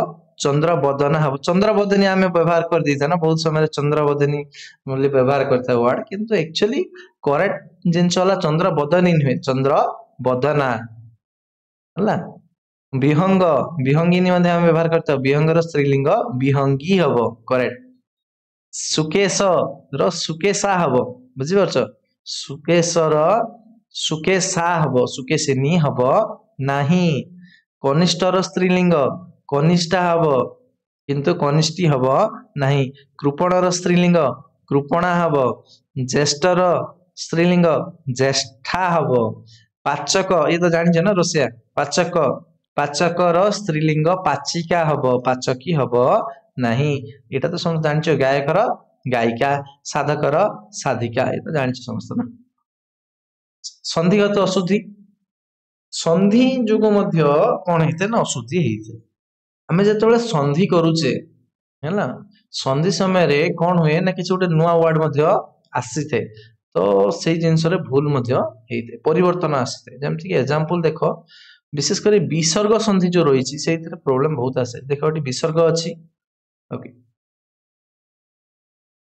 ଚନ୍ଦ୍ରବଦନା ହବ। ଚନ୍ଦ୍ରବଦନୀ ଆମେ ବ୍ୟବହାର କରିଦେଇଥାଉ ନା ବହୁତ ସମୟରେ, ଚନ୍ଦ୍ରବଦନୀ ବୋଲି ବ୍ୟବହାର କରିଥାଉ ୱାର୍ଡ, କିନ୍ତୁ ଆକ୍ଚୁଆଲି କରେକ୍ଟ ଜିନିଷ ହେଲା ଚନ୍ଦ୍ରବଦନୀ ନୁହେଁ, ଚନ୍ଦ୍ରବଦନା। ହେଲା, ବିହଙ୍ଗ, ବିହଙ୍ଗିନୀ ମଧ୍ୟ ଆମେ ବ୍ୟବହାର କରିଥାଉ, ବିହଙ୍ଗର ସ୍ତ୍ରୀଲିଙ୍ଗ ବିହଙ୍ଗୀ ହବ, କରେକ୍ଟ। ସୁକେଶ ର ସୁକେଶା ହବ, ବୁଝିପାରୁଛ? ସୁକେଶର ସୁକେଶା ହବ, ସୁକେଶିନୀ ହବ ନାହିଁ। କନିଷ୍ଠର ସ୍ତ୍ରୀଲିଙ୍ଗ କନିଷ୍ଠା ହବ, କିନ୍ତୁ କନିଷ୍ଠୀ ହବ ନାହିଁ। କୃପଣର ସ୍ତ୍ରୀଲିଙ୍ଗ କୃପଣା ହବ। ଜ୍ୟେଷ୍ଠର ସ୍ତ୍ରୀଲିଙ୍ଗ ଜ୍ୟେଷ୍ଠା ହବ। ପାଚକ, ଇଏ ତ ଜାଣିଛ ନା ରୋଷେଇଆ, ପାଚକ, ପାଚକର ସ୍ତ୍ରୀଲିଙ୍ଗ ପାଚିକା ହବ, ପାଚକୀ ହବ ନାହିଁ। ଏଇଟା ତ ସମସ୍ତେ ଜାଣିଛ, ଗାୟକର ଗାୟିକା, ସାଧକର ସାଧିକା, ଏ ତ ଜାଣିଛ ସମସ୍ତେ ନା। ସନ୍ଧିଗତ ଅଶୁଦ୍ଧି, ସନ୍ଧି ଯୋଗୁ ମଧ୍ୟ କଣ ହେଇଥାଏ ନା ଅଶୁଦ୍ଧି ହେଇଥାଏ। ଆମେ ଯେତେବେଳେ ସନ୍ଧି କରୁଛେ ହେଲା, ସନ୍ଧି ସମୟରେ କଣ ହୁଏ ନା କିଛି ଗୋଟେ ନୂଆ ୱାର୍ଡ ମଧ୍ୟ ଆସିଥାଏ, ତ ସେଇ ଜିନିଷରେ ଭୁଲ ମଧ୍ୟ ହେଇଥାଏ, ପରିବର୍ତ୍ତନ ଆସିଥାଏ। ଯେମିତିକି ଏକ୍ଜାମ୍ପଲ ଦେଖ, ବିଶେଷ କରି ବିସର୍ଗ ସନ୍ଧି ଯୋଉ ରହିଛି ସେଇଥିରେ ପ୍ରୋବ୍ଲେମ ବହୁତ ଆସେ। ଦେଖ ଏଠି ବିସର୍ଗ ଅଛି, ଓକେ,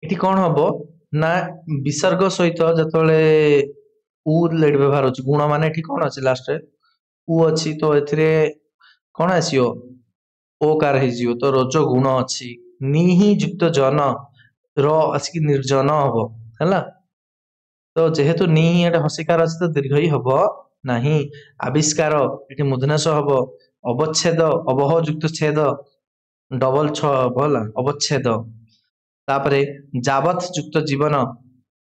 ଏଠି କଣ ହବ ନା ବିସର୍ଗ ସହିତ ଯେତେବେଳେ ଉ ଲେଟ୍ ବ୍ୟବହାର ହଉଛି, ଗୁଣ ମାନେ ଏଠି କଣ ଅଛି ଲାଷ୍ଟରେ ଉ ଅଛି, ତ ଏଥିରେ କଣ ଆସିବ ଓ କାର ହେଇଯିବ, ତ ରଜ ଗୁଣ ଅଛି। ନିହି ଯୁକ୍ତ ଜନ ର ଆସିକି ନିର୍ଜନ ହବ, ହେଲା। ତ ଯେହେତୁ ନିହି ଏଟା ହସିକାର ଅଛି ତ ଦୀର୍ଘ ହି ହବ ନାହିଁ। ଆବିଷ୍କାର ଏଠି ମୂର୍ଧନ୍ୟ ହବ। ଅବଚ୍ଛେଦ, ଅବହ ଯୁକ୍ତ ଛେଦ ଡବଲ ଛ ହବ, ହେଲା ଅବଚ୍ଛେଦ। ତାପରେ ଯାବତ ଯୁକ୍ତ ଜୀବନ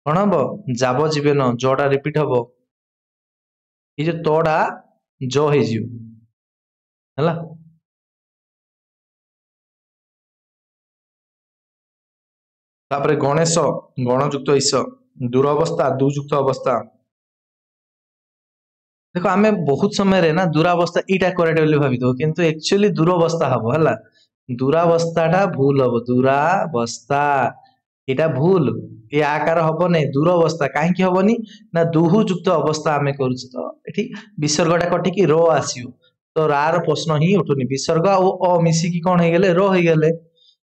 କଣ ହବ ଯାବ ଜୀବନ, ଜଟା ରିପିଟ ହବ, ଏଇ ଯୋଉ ତଟା ଜ ହେଇଯିବ, ହେଲା। ତାପରେ ଗଣେଶ, ଗଣଯୁକ୍ତ ଈଶ, ଦୁରବସ୍ଥା, ଦୁଯୁକ୍ତ ଅବସ୍ଥା। ଦେଖ ଆମେ ବହୁତ ସମୟରେ ନା ଦୁରାବସ୍ଥା ଏଇଟା କରେକ୍ଟ ବୋଲି ଭାବିଦଉ, କିନ୍ତୁ ଆକ୍ଚୁଆଲି ଦୁରବସ୍ଥା ହବ, ହେଲା। ଦୁରାବସ୍ଥାଟା ଭୁଲ ହବ, ଦୁରାବସ୍ଥା ଏଇଟା ଭୁଲ, ଏ ଆକାର ହବ ନାଇଁ। ଦୁରବସ୍ଥା କାହିଁକି ହବନି ନା ଦୁହୁ ଯୁକ୍ତ ଅବସ୍ଥା ଆମେ କରୁଛେ, ତ ଏଠି ବିସର୍ଗଟା କଟିକି ର ଆସିବ, ତ ରା ର ପ୍ରଶ୍ନ ହିଁ ଉଠୁନି। ବିସର୍ଗ ଆଉ ଅ ମିଶିକି କଣ ହେଇଗଲେ ର ହେଇଗଲେ,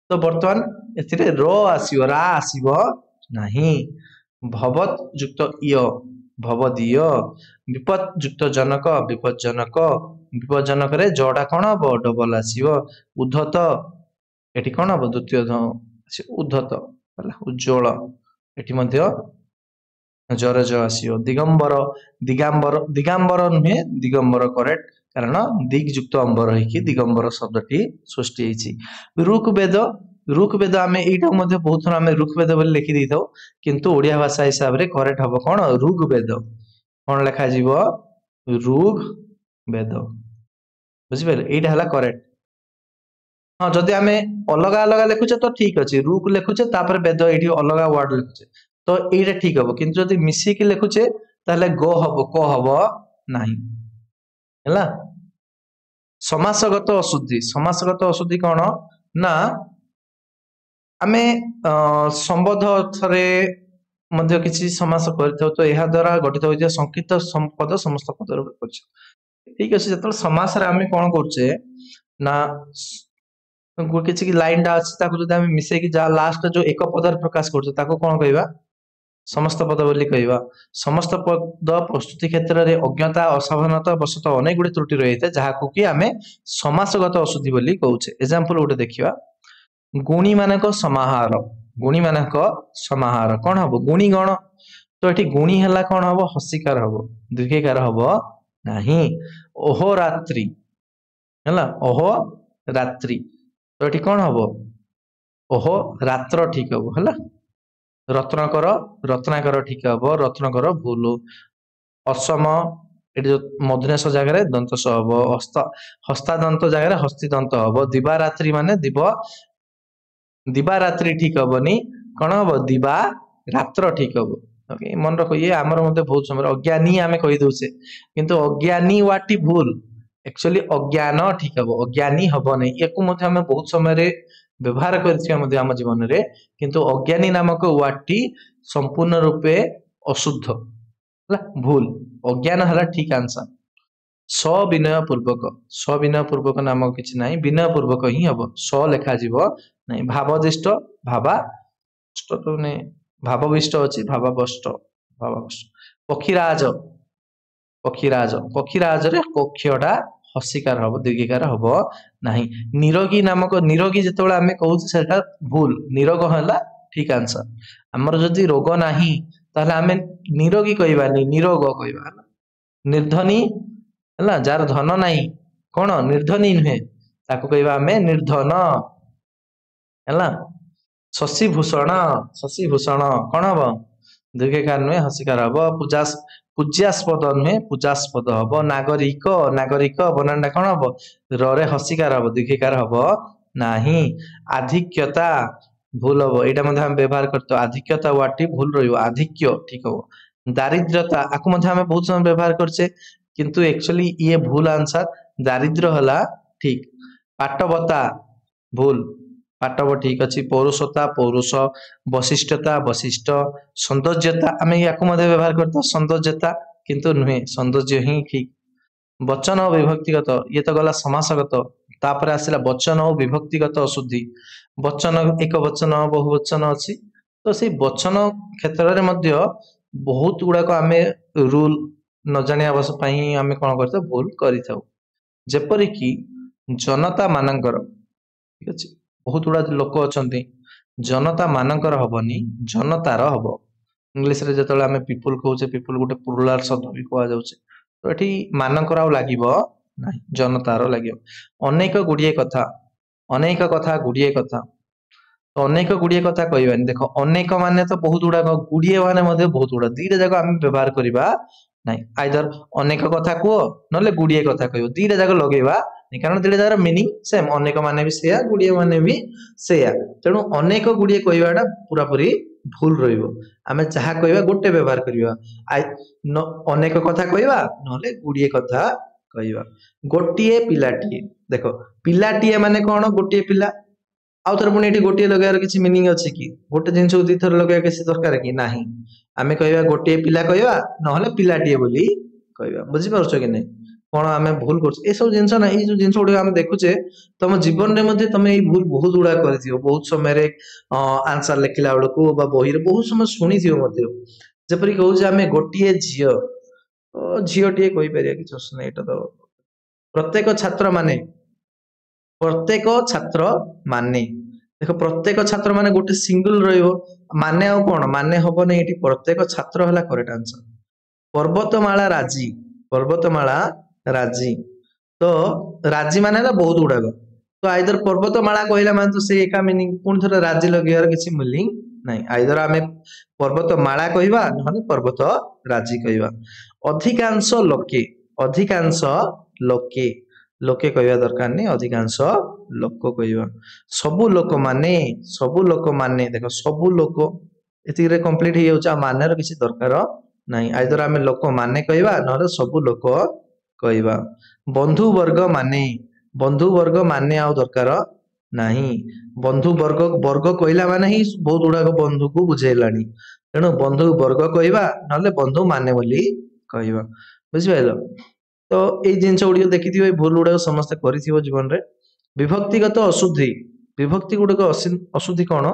ତ ବର୍ତ୍ତମାନ ଏଥିରେ ର ଆସିବ, ରା ଆସିବ ନାହିଁ। ଭବତ ଯୁକ୍ତ ଇୟ ଭବଦୀୟ, ବିପଦ ଯୁକ୍ତ ଜନକ ବିପଜ୍ଜନକ, ବିପଜ୍ଜନକରେ ଜଟା କଣ ହବ ଡବଲ ଆସିବ। ଉଦ୍ଧତ ଏଠି କଣ ହବ ଦ୍ୱିତୀୟ ଉଦ୍ଧତ ହେଲା, ଉଜ୍ଜଳ ଏଠି ମଧ୍ୟ ଜର ଜ ଆସିବ। ଦିଗମ୍ବର, ଦିଗାମ୍ବର, ଦିଗାମ୍ବର ନୁହେଁ ଦିଗମ୍ବର କରେକ୍ଟ, କାରଣ ଦିగ్ ଯୁକ୍ତ ଅମ୍ବର ହେଇକି ଦିଗମ୍ବର ଶବ୍ଦଟି ସୃଷ୍ଟି ହେଇଛି। ଋକ୍ ବେଦ, ଋକ୍ ବେଦ ଆମେ ଏଇଟାକୁ ମଧ୍ୟ ବହୁତ ଥର ଆମେ ଋକ୍ ବେଦ ବୋଲି ଲେଖି ଦେଇଥାଉ, କିନ୍ତୁ ଓଡ଼ିଆ ଭାଷା ହିସାବରେ କରେକ୍ଟ ହବ କଣ ଋଗ୍ ବେଦ। କଣ ଲେଖାଯିବ ଋଗ୍ ବେଦ, ବୁଝିପାରିଲେ? ଏଇଟା ହେଲା କରେକ୍ଟ। ହଁ, ଯଦି ଆମେ ଅଲଗା ଅଲଗା ଲେଖୁଛେ ତ ଠିକ ଅଛି, ଋକ୍ ଲେଖୁଛେ ତାପରେ ବେଦ ଏଇଠି ଅଲଗା ୱାର୍ଡ ଲେଖୁଛେ ତ ଏଇଟା ଠିକ ହବ, କିନ୍ତୁ ଯଦି ମିଶିକି ଲେଖୁଛେ ତାହେଲେ ଗ ହବ, କ ହବ ନାହିଁ, ହେଲା। ସମାସଗତ ଅଶୁଦ୍ଧି, ସମାସଗତ ଅଶୁଦ୍ଧି କଣ ନା ଆମେ ସମ୍ବନ୍ଧ ଅର୍ଥରେ ମଧ୍ୟ କିଛି ସମାସ କରିଥାଉ, ତ ଏହା ଦ୍ୱାରା ଗଠିତ ହୋଇଥିବା ସଂକ୍ଷିପ୍ତ ପଦ ସମସ୍ତ ପଦ ରୂପେ ପରିଚିତ। ଠିକ ଅଛି, ଯେତେବେଳେ ସମାସରେ ଆମେ କଣ କରୁଛେ ନା କିଛି ଲାଇନଟା ଅଛି ତାକୁ ଯଦି ଆମେ ମିଶେଇକି ଯାହା ଲାଷ୍ଟ ଯୋଉ ଏକ ପଦରେ ପ୍ରକାଶ କରୁଛେ ତାକୁ କଣ କହିବା ସମସ୍ତ ପଦ ବୋଲି କହିବା। ସମସ୍ତ ପଦ ପ୍ରସ୍ତୁତି କ୍ଷେତ୍ରରେ ଅଜ୍ଞତା ଅସାବଧାନତା ବଶତଃ ଅନେକ ଗୁଡ଼ିଏ ତ୍ରୁଟି ରହିଥାଏ, ଯାହାକୁ କି ଆମେ ସମାସଗତ ଅଶୁଦ୍ଧି ବୋଲି କହୁଛେ। ଏକ୍ଜାମ୍ପଲ ଗୋଟେ ଦେଖିବା, ଗୁଣୀ ମାନଙ୍କ ସମାହାର, ଗୁଣୀ ମାନଙ୍କ ସମାହାର କଣ ହବ ଗୁଣୀ ଗଣ, ତ ଏଠି ଗୁଣୀ ହେଲା କଣ ହବ ହସିକାର ହବ, ଦୀର୍ଘିକାର ହବ ନାହିଁ। ଅହୋରାତ୍ରି ହେଲା, ଅହୋ ରାତ୍ରି, ତ ଏଠି କଣ ହବ ଓହୋ ରାତ୍ର ଠିକ ହବ, ହେଲା। ରତ୍ନକର, ରତ୍ନାକର ଠିକ ହବ, ରତ୍ନକର ଭୁଲ। ଅସମ, ଏଠି ଯୋଉ ମଧୁନେଶ ଜାଗାରେ ଦନ୍ତସ ହବ, ହସ୍ତାଦନ୍ତ ଜାଗାରେ ହସ୍ତିଦନ୍ତ ହବ। ଦିବାରାତ୍ରି ମାନେ ଦିବ, ଦିବାରାତ୍ରି ଠିକ ହବନି, କଣ ହବ ଦିବା ରାତ୍ର ଠିକ ହବ। ଓକେ, ମନେ ରଖ ଇଏ ଆମର ମଧ୍ୟ ବହୁତ ସମୟରେ ଅଜ୍ଞାନୀ ଆମେ କହିଦଉଛେ, କିନ୍ତୁ ଅଜ୍ଞାନୀ ୱାର୍ଡଟି ଭୁଲ, ଆକ୍ଚୁଆଲି ଅଜ୍ଞାନ ଠିକ ହବ, ଅଜ୍ଞାନୀ ହବ ନାହିଁ। ୟାକୁ ମଧ୍ୟ ଆମେ ବହୁତ ସମୟରେ ବ୍ୟବହାର କରିଥିବା ମଧ୍ୟ ଆମ ଜୀବନରେ, କିନ୍ତୁ ଅଜ୍ଞାନୀ ନାମକ ୱାର୍ଡଟି ସମ୍ପୂର୍ଣ୍ଣ ରୂପେ ଅଶୁଦ୍ଧ, ହେଲା ଭୁଲ। ଅଜ୍ଞାନ ହେଲା ଠିକ ଆନ୍ସର। ସବିନୟ ପୂର୍ବକ, ସବିନୟ ପୂର୍ବକ ନାମକ କିଛି ନାହିଁ, ବିନୟ ପୂର୍ବକ ହିଁ ହବ, ସ ଲେଖାଯିବ ନାହିଁ। ଭାବଦିଷ୍ଟ, ଭାବାଷ୍ଟ ତ ମାନେ ଭାବବିଷ୍ଟ ଅଛି, ଭାବାବଷ୍ଟ, ଭାବାବଷ୍ଟ। ପକ୍ଷୀରାଜ, ପକ୍ଷୀରାଜ, ପକ୍ଷୀରାଜରେ କକ୍ଷଟା ହସିକାର ହବ, ଦୀର୍ଘିକାର ହବ ନାହିଁ। ନିରୋଗୀ ନାମକ, ନିରୋଗୀ ଯେତେବେଳେ ଆମେ କହୁଛେ ସେଟା ଭୁଲ, ନିରୋଗ ହେଲା ଠିକ ଆନ୍ସର। ଆମର ଯଦି ରୋଗ ନାହିଁ ତାହେଲେ ଆମେ ନିରୋଗୀ କହିବାନି, ନିରୋଗ କହିବା। ହେଲା, ନିର୍ଧନୀ ହେଲା ଯାହାର ଧନ ନାହିଁ, କଣ ନିର୍ଧନୀ ନୁହେଁ, ତାକୁ କହିବା ଆମେ ନିର୍ଧନ। ହେଲା, ଶଶିଭୂଷଣ, ଶଶିଭୂଷଣ କଣ ହବ? ଦୀର୍ଘକାର ନୁହେଁ, ହସିକାର ହବ। ପୂଜା, ପୂଜ୍ୟାସ୍ପଦ ନୁହେଁ, ପୂଜାସ୍ପଦ ହବ। ନାଗରିକ, ନାଗରିକ ବନାନଟା କଣ ହବ? ରରେ ହସିକାର ହବ, ଦୀର୍ଘିକାର ହବ ନାହିଁ। ଆଧିକ୍ୟତା ଭୁଲ ହବ, ଏଇଟା ମଧ୍ୟ ଆମେ ବ୍ୟବହାର କରିଥାଉ। ଆଧିକ୍ୟତା ୱାର୍ଡଟି ଭୁଲ ରହିବ, ଆଧିକ୍ୟ ଠିକ ହବ। ଦାରିଦ୍ର୍ୟତା, ଆକୁ ମଧ୍ୟ ଆମେ ବହୁତ ସମୟ ବ୍ୟବହାର କରିଛେ, କିନ୍ତୁ ଆକ୍ଚୁଆଲି ଇଏ ଭୁଲ ଆନ୍ସର, ଦାରିଦ୍ର୍ୟ ହେଲା ଠିକ। ପାଟବତା ଭୁଲ, ପାଟବ ଠିକ ଅଛି। ପୌରୁଷତା ପୌରୁଷ, ବଶିଷ୍ଠତା ବଶିଷ୍ଠ, ସୌନ୍ଦର୍ଯ୍ୟତା ଆମେ ୟାକୁ ମଧ୍ୟ ବ୍ୟବହାର କରିଥାଉ ସୌନ୍ଦର୍ଯ୍ୟତା, କିନ୍ତୁ ନୁହେଁ, ସୌନ୍ଦର୍ଯ୍ୟ ହିଁ ଠିକ। ବଚନ ଓ ବିଭକ୍ତିଗତ, ଇଏ ତ ଗଲା ସମାସଗତ। ତାପରେ ଆସିଲା ବଚନ ଓ ବିଭକ୍ତିଗତ ଅଶୁଦ୍ଧି। ବଚନ ଏକ ବଚନ, ବହୁ ବଚନ ଅଛି, ତ ସେଇ ବଚନ କ୍ଷେତ୍ରରେ ମଧ୍ୟ ବହୁତ ଗୁଡାକ ଆମେ ରୁଲ ନ ଜାଣିବା ପାଇଁ ଆମେ କଣ କରିଥାଉ, ଭୁଲ କରିଥାଉ। ଯେପରିକି ଜନତା ମାନଙ୍କର, ଠିକ ଅଛି, ବହୁତ ଗୁଡା ଲୋକ ଅଛନ୍ତି, ଜନତା ମାନଙ୍କର ହବନି, ଜନତାର ହବ। ଇଂଲିଶରେ ଯେତେବେଳେ ଆମେ ପିପୁଲ କହୁଛେ, ପିପୁଲ ଗୋଟେ ପ୍ଲୁରାଲ ଶବ୍ଦ ବି କୁହାଯାଉଛି, ତ ଏଠି ମାନଙ୍କର ଆଉ ଲାଗିବ ନାହିଁ, ଜନତାର ଲାଗିବ। ଅନେକ ଗୁଡିଏ କଥା, ଅନେକ କଥା, ଗୁଡିଏ କଥା, ତ ଅନେକ ଗୁଡିଏ କଥା କହିବାନି। ଦେଖ, ଅନେକ ମାନେ ତ ବହୁତ ଗୁଡାକ, ଗୁଡିଏ ମାନେ ମଧ୍ୟ ବହୁତ ଗୁଡା, ଦିଟା ଯାକ ଆମେ ବ୍ୟବହାର କରିବା ନାହିଁ। ଆଇଦର ଅନେକ କଥା କୁହ, ନହେଲେ ଗୁଡିଏ କଥା କହିବ, ଦିଟା ଯାକ ଲଗେଇବା, କାରଣ ଦିଟା ଯାକର ମିନିଂ ସେମ୍। ଅନେକ ମାନେ ବି ସେଇଆ, ଗୁଡିଏ ମାନେ ବି ସେଇଆ। ତେଣୁ ଅନେକ ଗୁଡିଏ କହିବାଟା ପୁରାପୁରି ଭୁଲ ରହିବ। ଆମେ ଯାହା କହିବା ଗୋଟେ ବ୍ୟବହାର କରିବା, ଅନେକ କଥା କହିବା ନହେଲେ ଗୁଡିଏ କଥା କହିବା। ଗୋଟିଏ ପିଲାଟିଏ, ଦେଖ ପିଲାଟିଏ ମାନେ କଣ? ଗୋଟିଏ ପିଲା। ଆଉ ଥରେ ପୁଣି ଏଠି ଗୋଟିଏ ଲଗେଇବାର କିଛି ମିନିଂ ଅଛି କି? ଗୋଟେ ଜିନିଷକୁ ଦିଥର ଲଗେଇବା କିଛି ଦରକାର କି? ନାହିଁ। ଆମେ କହିବା ଗୋଟିଏ ପିଲା କହିବା, ନହେଲେ ପିଲାଟିଏ ବୋଲି କହିବା। ବୁଝିପାରୁଛ କି ନାଇଁ କଣ ଆମେ ଭୁଲ କରୁଛେ ଏସବୁ ଜିନିଷ? ନା, ଏଇ ଯୋଉ ଜିନିଷ ଗୁଡିକ ଆମେ ଦେଖୁଛେ, ତମ ଜୀବନରେ ମଧ୍ୟ ତମେ ଏଇ ଭୁଲ ବହୁତ ଗୁଡା କରିଥିବ। ବହୁତ ସମୟରେ ଆନ୍ସର ଲେଖିଲା ବେଳକୁ ବା ବହିରେ ବହୁତ ସମୟ ଶୁଣିଥିବ ମଧ୍ୟ। ଯେପରି କହୁଛେ ଆମେ ଗୋଟିଏ ଝିଅ, ଝିଅଟିଏ କହିପାରିବା, କିଛି ଅସୁବିଧା ନାହିଁ। ଏଇଟା ତ ପ୍ରତ୍ୟେକ ଛାତ୍ର ମାନେ, ପ୍ରତ୍ୟେକ ଛାତ୍ର ମାନେ, ଦେଖ ପ୍ରତ୍ୟେକ ଛାତ୍ର ମାନେ ଗୋଟେ ସିଙ୍ଗଲ ରହିବ, ମାନେ ଆଉ କଣ ମାନେ ହବନି ଏଠି, ପ୍ରତ୍ୟେକ ଛାତ୍ର ହେଲା କରେକ୍ଟ ଆନ୍ସର। ପର୍ବତମାଳା ରାଜି, ପର୍ବତମାଳା ରାଜି, ତ ରାଜି ମାନେ ହେଲା ବହୁତ ଗୁଡାକ, ତ ଆଇଦର ପର୍ବତମାଳା କହିଲା ମାନେ ତ ସେଇ ଏକା ମିନିଂ, ପୁଣି ଥରେ ରାଜି ଲଗେଇବାର କିଛି ମିନିଂ ନାହିଁ। ଆଇଦର ଆମେ ପର୍ବତମାଳା କହିବା ନହେଲେ ପର୍ବତ ରାଜି କହିବା। ଅଧିକାଂଶ ଲୋକେ, ଅଧିକାଂଶ ଲୋକେ, ଲୋକେ କହିବା ଦରକାର ନାହିଁ, ଅଧିକାଂଶ ଲୋକ କହିବା। ସବୁ ଲୋକମାନେ, ସବୁ ଲୋକମାନେ, ଦେଖ ସବୁ ଲୋକ ଏତିକିରେ କମ୍ପ୍ଲିଟ ହେଇଯାଉଛି, ଆଉ ମାନେର କିଛି ଦରକାର ନାହିଁ। ଆଇଦର ଆମେ ଲୋକମାନେ କହିବା ନହେଲେ ସବୁ ଲୋକ କହିବା। ବନ୍ଧୁ ବର୍ଗ ମାନେ, ବନ୍ଧୁ ବର୍ଗ ମାନେ ଆଉ ଦରକାର ନାହିଁ। ବନ୍ଧୁ ବର୍ଗ, ବର୍ଗ କହିଲା ମାନେ ହିଁ ବହୁତ ଗୁଡାକ ବନ୍ଧୁକୁ ବୁଝେଇଲାଣି, ତେଣୁ ବନ୍ଧୁ ବର୍ଗ କହିବା ନହେଲେ ବନ୍ଧୁ ମାନେ ବୋଲି କହିବା। ବୁଝିପାରିଲ ତ? ଏଇ ଜିନିଷ ଗୁଡିକ ଦେଖିଥିବ, ଏଇ ଭୁଲ ଗୁଡାକ ସମସ୍ତେ କରିଥିବ ଜୀବନରେ। ବିଭକ୍ତିଗତ ଅଶୁଦ୍ଧି, ବିଭକ୍ତି ଗୁଡିକ ଅଶୁଦ୍ଧି କଣ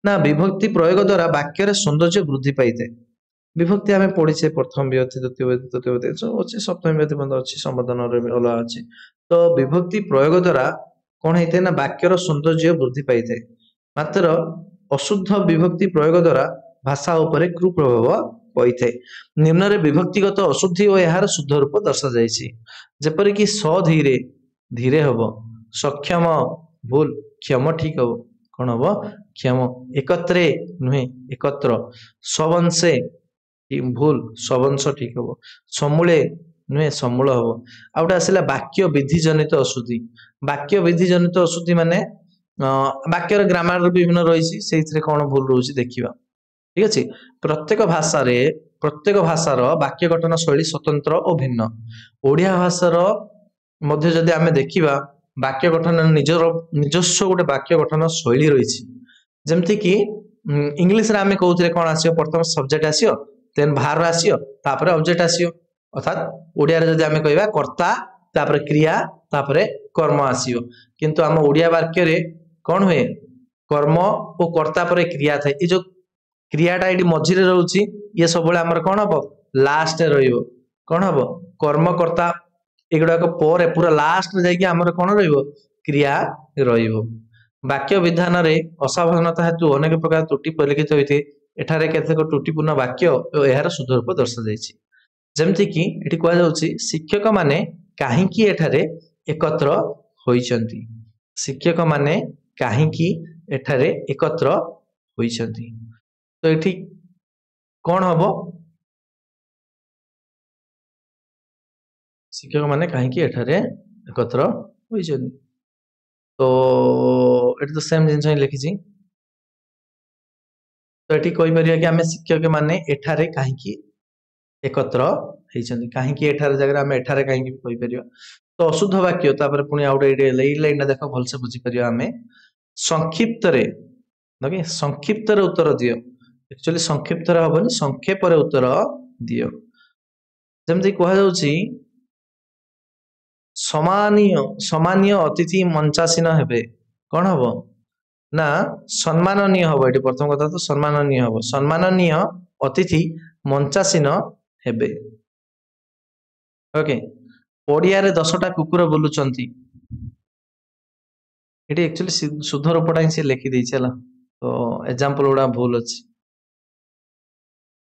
ନା ବିଭକ୍ତି ପ୍ରୟୋଗ ଦ୍ଵାରା ବାକ୍ୟରେ ସୌନ୍ଦର୍ଯ୍ୟ ବୃଦ୍ଧି ପାଇଥାଏ। ବିଭକ୍ତି ଆମେ ପଢିଛେ, ପ୍ରଥମ ବିଭକ୍ତି, ଦ୍ୱିତୀୟ ବିଭକ୍ତି, ତୃତୀୟ ବିଭକ୍ତି ସବୁ ଅଛି, ସପ୍ତମୀ ବିଭକ୍ତି ମଧ୍ୟ ଅଛି, ସମ୍ବୋଧନରେ ବି ଅଲଗା ଅଛି। ତ ବିଭକ୍ତି ପ୍ରୟୋଗ ଦ୍ଵାରା କଣ ହେଇଥାଏ ନା ବାକ୍ୟର ସୌନ୍ଦର୍ଯ୍ୟ ବୃଦ୍ଧି ପାଇଥାଏ, ମାତ୍ର ଅଶୁଦ୍ଧ ବିଭକ୍ତି ପ୍ରୟୋଗ ଦ୍ଵାରା ଭାଷା ଉପରେ କୁପ୍ରଭାବ ପଡ଼ିଥାଏ। ନିମ୍ନରେ ବିଭକ୍ତିଗତ ଅଶୁଦ୍ଧି ଓ ଏହାର ଶୁଦ୍ଧ ରୂପ ଦର୍ଶାଯାଇଛି। ଯେପରିକି ସଧୀରେ, ଧୀରେ ହବ, ସକ୍ଷମ ଭୁଲ, କ୍ଷମ ଠିକ ହବ, କଣ ହବ? କ୍ଷମ। ଏକତ୍ରେ ନୁହେଁ, ଏକତ୍ର। ସବଂଶେ ଭୁଲ, ସବଂଶ ଠିକ ହବ। ସମୂଳେ ନୁହେଁ, ସମୂଳ ହବ। ଆଉ ଗୋଟେ ଆସିଲା ବାକ୍ୟ ବିଧି ଜନିତ ଅଶୁଦ୍ଧି। ବାକ୍ୟ ବିଧି ଜନିତ ଅଶୁଦ୍ଧି ମାନେ ବାକ୍ୟର ଗ୍ରାମାର ବିଭିନ୍ନ ରହିଛି, ସେଇଥିରେ କଣ ଭୁଲ ରହୁଛି ଦେଖିବା। ଠିକ ଅଛି। ପ୍ରତ୍ୟେକ ଭାଷାରେ, ପ୍ରତ୍ୟେକ ଭାଷାର ବାକ୍ୟ ଗଠନ ଶୈଳୀ ସ୍ୱତନ୍ତ୍ର ଓ ଭିନ୍ନ। ଓଡ଼ିଆ ଭାଷାର ମଧ୍ୟ ଯଦି ଆମେ ଦେଖିବା, ବାକ୍ୟ ଗଠନ ନିଜର ନିଜସ୍ୱ ଗୋଟେ ବାକ୍ୟ ଗଠନ ଶୈଳୀ ରହିଛି। ଯେମିତି କି ଇଂଲିଶରେ ଆମେ କହୁଥିଲେ କଣ ଆସିବ? ପ୍ରଥମ ସବଜେକ୍ଟ ଆସିବ, ଦେନ୍ ଭାର୍ବ ଆସିବ, ତାପରେ ଅବଜେକ୍ଟ ଆସିବ। ଅର୍ଥାତ୍ ଓଡ଼ିଆରେ ଯଦି ଆମେ କହିବା କର୍ତ୍ତା, ତାପରେ କ୍ରିୟା, ତାପରେ କର୍ମ ଆସିବ। କିନ୍ତୁ ଆମ ଓଡ଼ିଆ ବାକ୍ୟରେ କଣ ହୁଏ? କର୍ମ ଓ କର୍ତ୍ତା ପରେ କ୍ରିୟା ଥାଏ। ଏଇ ଯୋଉ କ୍ରିୟାଟା ଏଇଠି ମଝିରେ ରହୁଛି, ଇଏ ସବୁବେଳେ ଆମର କଣ ହବ? ଲାଷ୍ଟରେ ରହିବ। କଣ ହବ? କର୍ମକର୍ତ୍ତା ଏଗୁଡାକ ପରେ ପୁରା ଲାଷ୍ଟରେ ଯାଇକି ଆମର କଣ ରହିବ? କ୍ରିୟା ରହିବ। ବାକ୍ୟ ବିଧାନରେ ଅସାବଧାନତା ହେତୁ ଅନେକ ପ୍ରକାର ତ୍ରୁଟି ପରିଲକ୍ଷିତ ହୋଇଥାଏ। ଏଠାରେ କେତେକ ତ୍ରୁଟିପୂର୍ଣ୍ଣ ବାକ୍ୟ ଓ ଏହାର ଶୁଦ୍ଧ ରୂପ ଦର୍ଶାଯାଇଛି। ଯେମିତି କି ଏଠି କୁହାଯାଉଛି ଶିକ୍ଷକ ମାନେ କାହିଁକି ଏଠାରେ ଏକତ୍ର ହୋଇଛନ୍ତି। ଶିକ୍ଷକ ମାନେ କାହିଁକି ଏଠାରେ ଏକତ୍ର ହୋଇଛନ୍ତି। ତ ଏଠି କଣ ହବ? ଶିକ୍ଷକ ମାନେ କାହିଁକି ଏଠାରେ ଏକତ୍ର ହୋଇଛନ୍ତି। ତ ଏଠି ତ ସେମ୍ ଜିନିଷ ହିଁ ଲେଖିଛି। ତ ଏଠି କହିପାରିବା କି ଆମେ ଶିକ୍ଷକ ମାନେ ଏଠାରେ କାହିଁକି ଏକତ୍ର ହେଇଛନ୍ତି। କାହିଁକି ଏଠାରେ ଜାଗାରେ ଆମେ ଏଠାରେ କାହିଁକି ବି କହିପାରିବା। ତ ଅଶୁଦ୍ଧ ବାକ୍ୟ ତାପରେ ପୁଣି ଆଉ ଗୋଟେ ଏଇଠି ଏଇ ଲାଇନଟା ଦେଖ ଭଲସେ ବୁଝିପାରିବା ଆମେ। ସଂକ୍ଷିପ୍ତରେ, ଓକେ, ସଂକ୍ଷିପ୍ତରେ ଉତ୍ତର ଦିଅ। ଆକ୍ଚୁଆଲି ସଂକ୍ଷିପ୍ତରେ ହବନି, ସଂକ୍ଷେପରେ ଉତ୍ତର ଦିଅ। ଯେମିତି କୁହାଯାଉଛି ସମାନୀୟ ସମାନୀୟ ଅତିଥି ମଞ୍ଚାସୀନ ହେବେ। କଣ ହବ ନା ସମ୍ମାନନୀୟ ହବ। ଏଠି ପ୍ରଥମ କଥା ତ ସମ୍ମାନନୀୟ ହବ। ସମ୍ମାନନୀୟ ଅତିଥି ମଞ୍ଚାସୀନ ହେବେ। ଓକେ, ପଡିଆରେ 10ଟା କୁକୁର ବୁଲୁଛନ୍ତି। ଏଠି ଆକ୍ଚୁଆଲି ଶୁଦ୍ଧ ରୂପଟା ହିଁ ସେ ଲେଖିଦେଇଛି ହେଲା। ତ ଏକ୍ଜାମ୍ପଲ ଗୁଡା ଭୁଲ ଅଛି,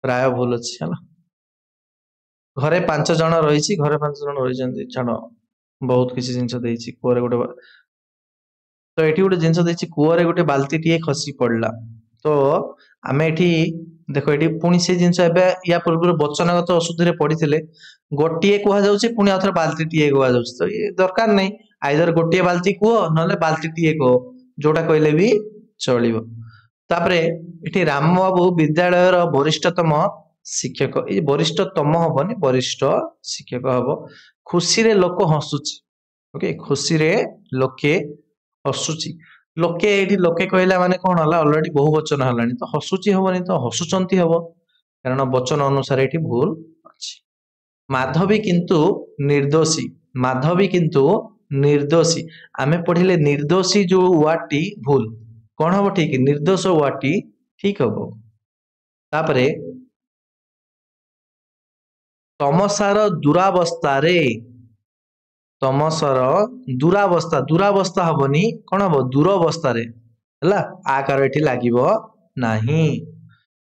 ପ୍ରାୟ ଭୁଲ ଅଛି ହେଲା। ଘରେ 5 ଜଣ ରହିଛି, ଘରେ 5 ଜଣ ରହିଛନ୍ତି। ଛାଡ, ବହୁତ କିଛି ଜିନିଷ ଦେଇଛି। କୂଅରେ ଗୋଟେ, ତ ଏଠି ଗୋଟେ ଜିନିଷ ଦେଇଛି, କୂଅରେ ଗୋଟେ ବାଲ୍ତିଟିଏ ଖସି ପଡିଲା। ତ ଆମେ ଏଠି ଦେଖ, ଏଠି ପୁଣି ସେ ଜିନିଷ ଏବେ ୟା ପୂର୍ବରୁ ବଚନଗତ ଅଶୁଦ୍ଧିରେ ପଡିଥିଲେ। ଗୋଟିଏ କୁହାଯାଉଛି, ପୁଣି ଆଉ ଥରେ ବାଲ୍ତିଟିଏ କୁହାଯାଉଛି। ତ ଇଏ ଦରକାର ନାହିଁ। ଆଇଦର ଗୋଟିଏ ବାଲ୍ତି କୁହ, ନହେଲେ ବାଲ୍ତିଟିଏ କୁହ, ଯୋଉଟା କହିଲେ ବି ଚଳିବ। ତାପରେ ଏଠି ରାମବାବୁ ବିଦ୍ୟାଳୟର ବରିଷ୍ଠତମ ଶିକ୍ଷକ। ଏଇ ବରିଷ୍ଠତମ ହବନି, ବରିଷ୍ଠ ଶିକ୍ଷକ ହବ। ଖୁସିରେ ଲୋକ ହସୁଛି। ଓକେ, ଖୁସିରେ ଲୋକେ ହସୁଛି। ଲୋକେ, ଏଇଠି ଲୋକେ କହିଲା ମାନେ କଣ ହେଲା? ଅଲରେଡି ବହୁ ବଚନ ହେଲାଣି। ତ ହସୁଛି ହବନି, ତ ହସୁଛନ୍ତି ହବ, କାରଣ ବଚନ ଅନୁସାରେ ଏଠି ଭୁଲ ଅଛି। ମାଧବୀ କିନ୍ତୁ ନିର୍ଦ୍ଦୋଷୀ। ମାଧବୀ କିନ୍ତୁ ନିର୍ଦ୍ଦୋଷୀ। ଆମେ ପଢିଲେ ନିର୍ଦ୍ଦୋଷୀ ଯୋଉ ୱାର୍ଡଟି ଭୁଲ। କଣ ହବ ଠିକ? ନିର୍ଦ୍ଦୋଷ ୱାର୍ଡଟି ଠିକ ହବ। ତାପରେ ତମସାର ଦୁରାବସ୍ଥାରେ, ତମସର ଦୁରାବସ୍ଥା, ଦୁରାବସ୍ଥା ହବନି, କଣ ହବ? ଦୂରବସ୍ଥାରେ ହେଲା, ଆକାର ଏଠି ଲାଗିବ ନାହିଁ।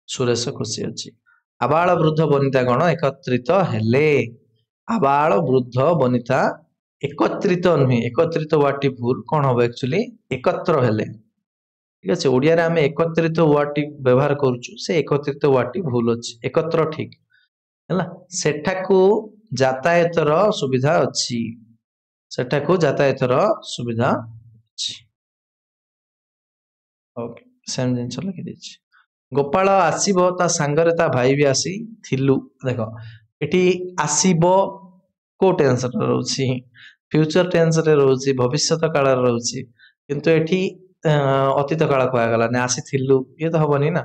ସୁରେଶ ଖୁସି ଅଛି। ଆବାଳ ବୃଦ୍ଧ ବନିତା ଗଣ ଏକତ୍ରିତ ହେଲେ। ଆବାଳ ବୃଦ୍ଧ ବନିତା ଏକତ୍ରିତ ନୁହେଁ, ଏକତ୍ରିତ ୱାର୍ଡଟି ଭୁଲ। କଣ ହବ ଆକ୍ଚୁଆଲି? ଏକତ୍ର ହେଲେ। ଠିକ ଅଛି, ଓଡିଆରେ ଆମେ ଏକତ୍ରିତ ୱାର୍ଡଟି ବ୍ୟବହାର କରୁଛୁ, ସେ ଏକତ୍ରିତ ୱାର୍ଡଟି ଭୁଲ ଅଛି, ଏକତ୍ର ଠିକ ହେଲା। ସେଠାକୁ ଯାତାୟାତର ସୁବିଧା ଅଛି। ସେଠାକୁ ଯାତାୟାତର ସୁବିଧା ଅଛି। ଓକେ, ସେମ୍ ଜିନିଷ ଲେଖିଦେଇଛି। ଗୋପାଳ ଆସିବ, ତା ସାଙ୍ଗରେ ତା ଭାଇ ବି ଆସିଥିଲୁ। ଦେଖ ଏଠି ଆସିବ କୋଉ ଟେନ୍ସରେ ରହୁଛି? ଫ୍ୟୁଚର ଟେନ୍ସରେ ରହୁଛି, ଭବିଷ୍ୟତ କାଳରେ ରହୁଛି। କିନ୍ତୁ ଏଠି ଅତୀତ କାଳ କୁହାଗଲାନି, ଆସିଥିଲୁ, ଇଏ ତ ହବନି ନା।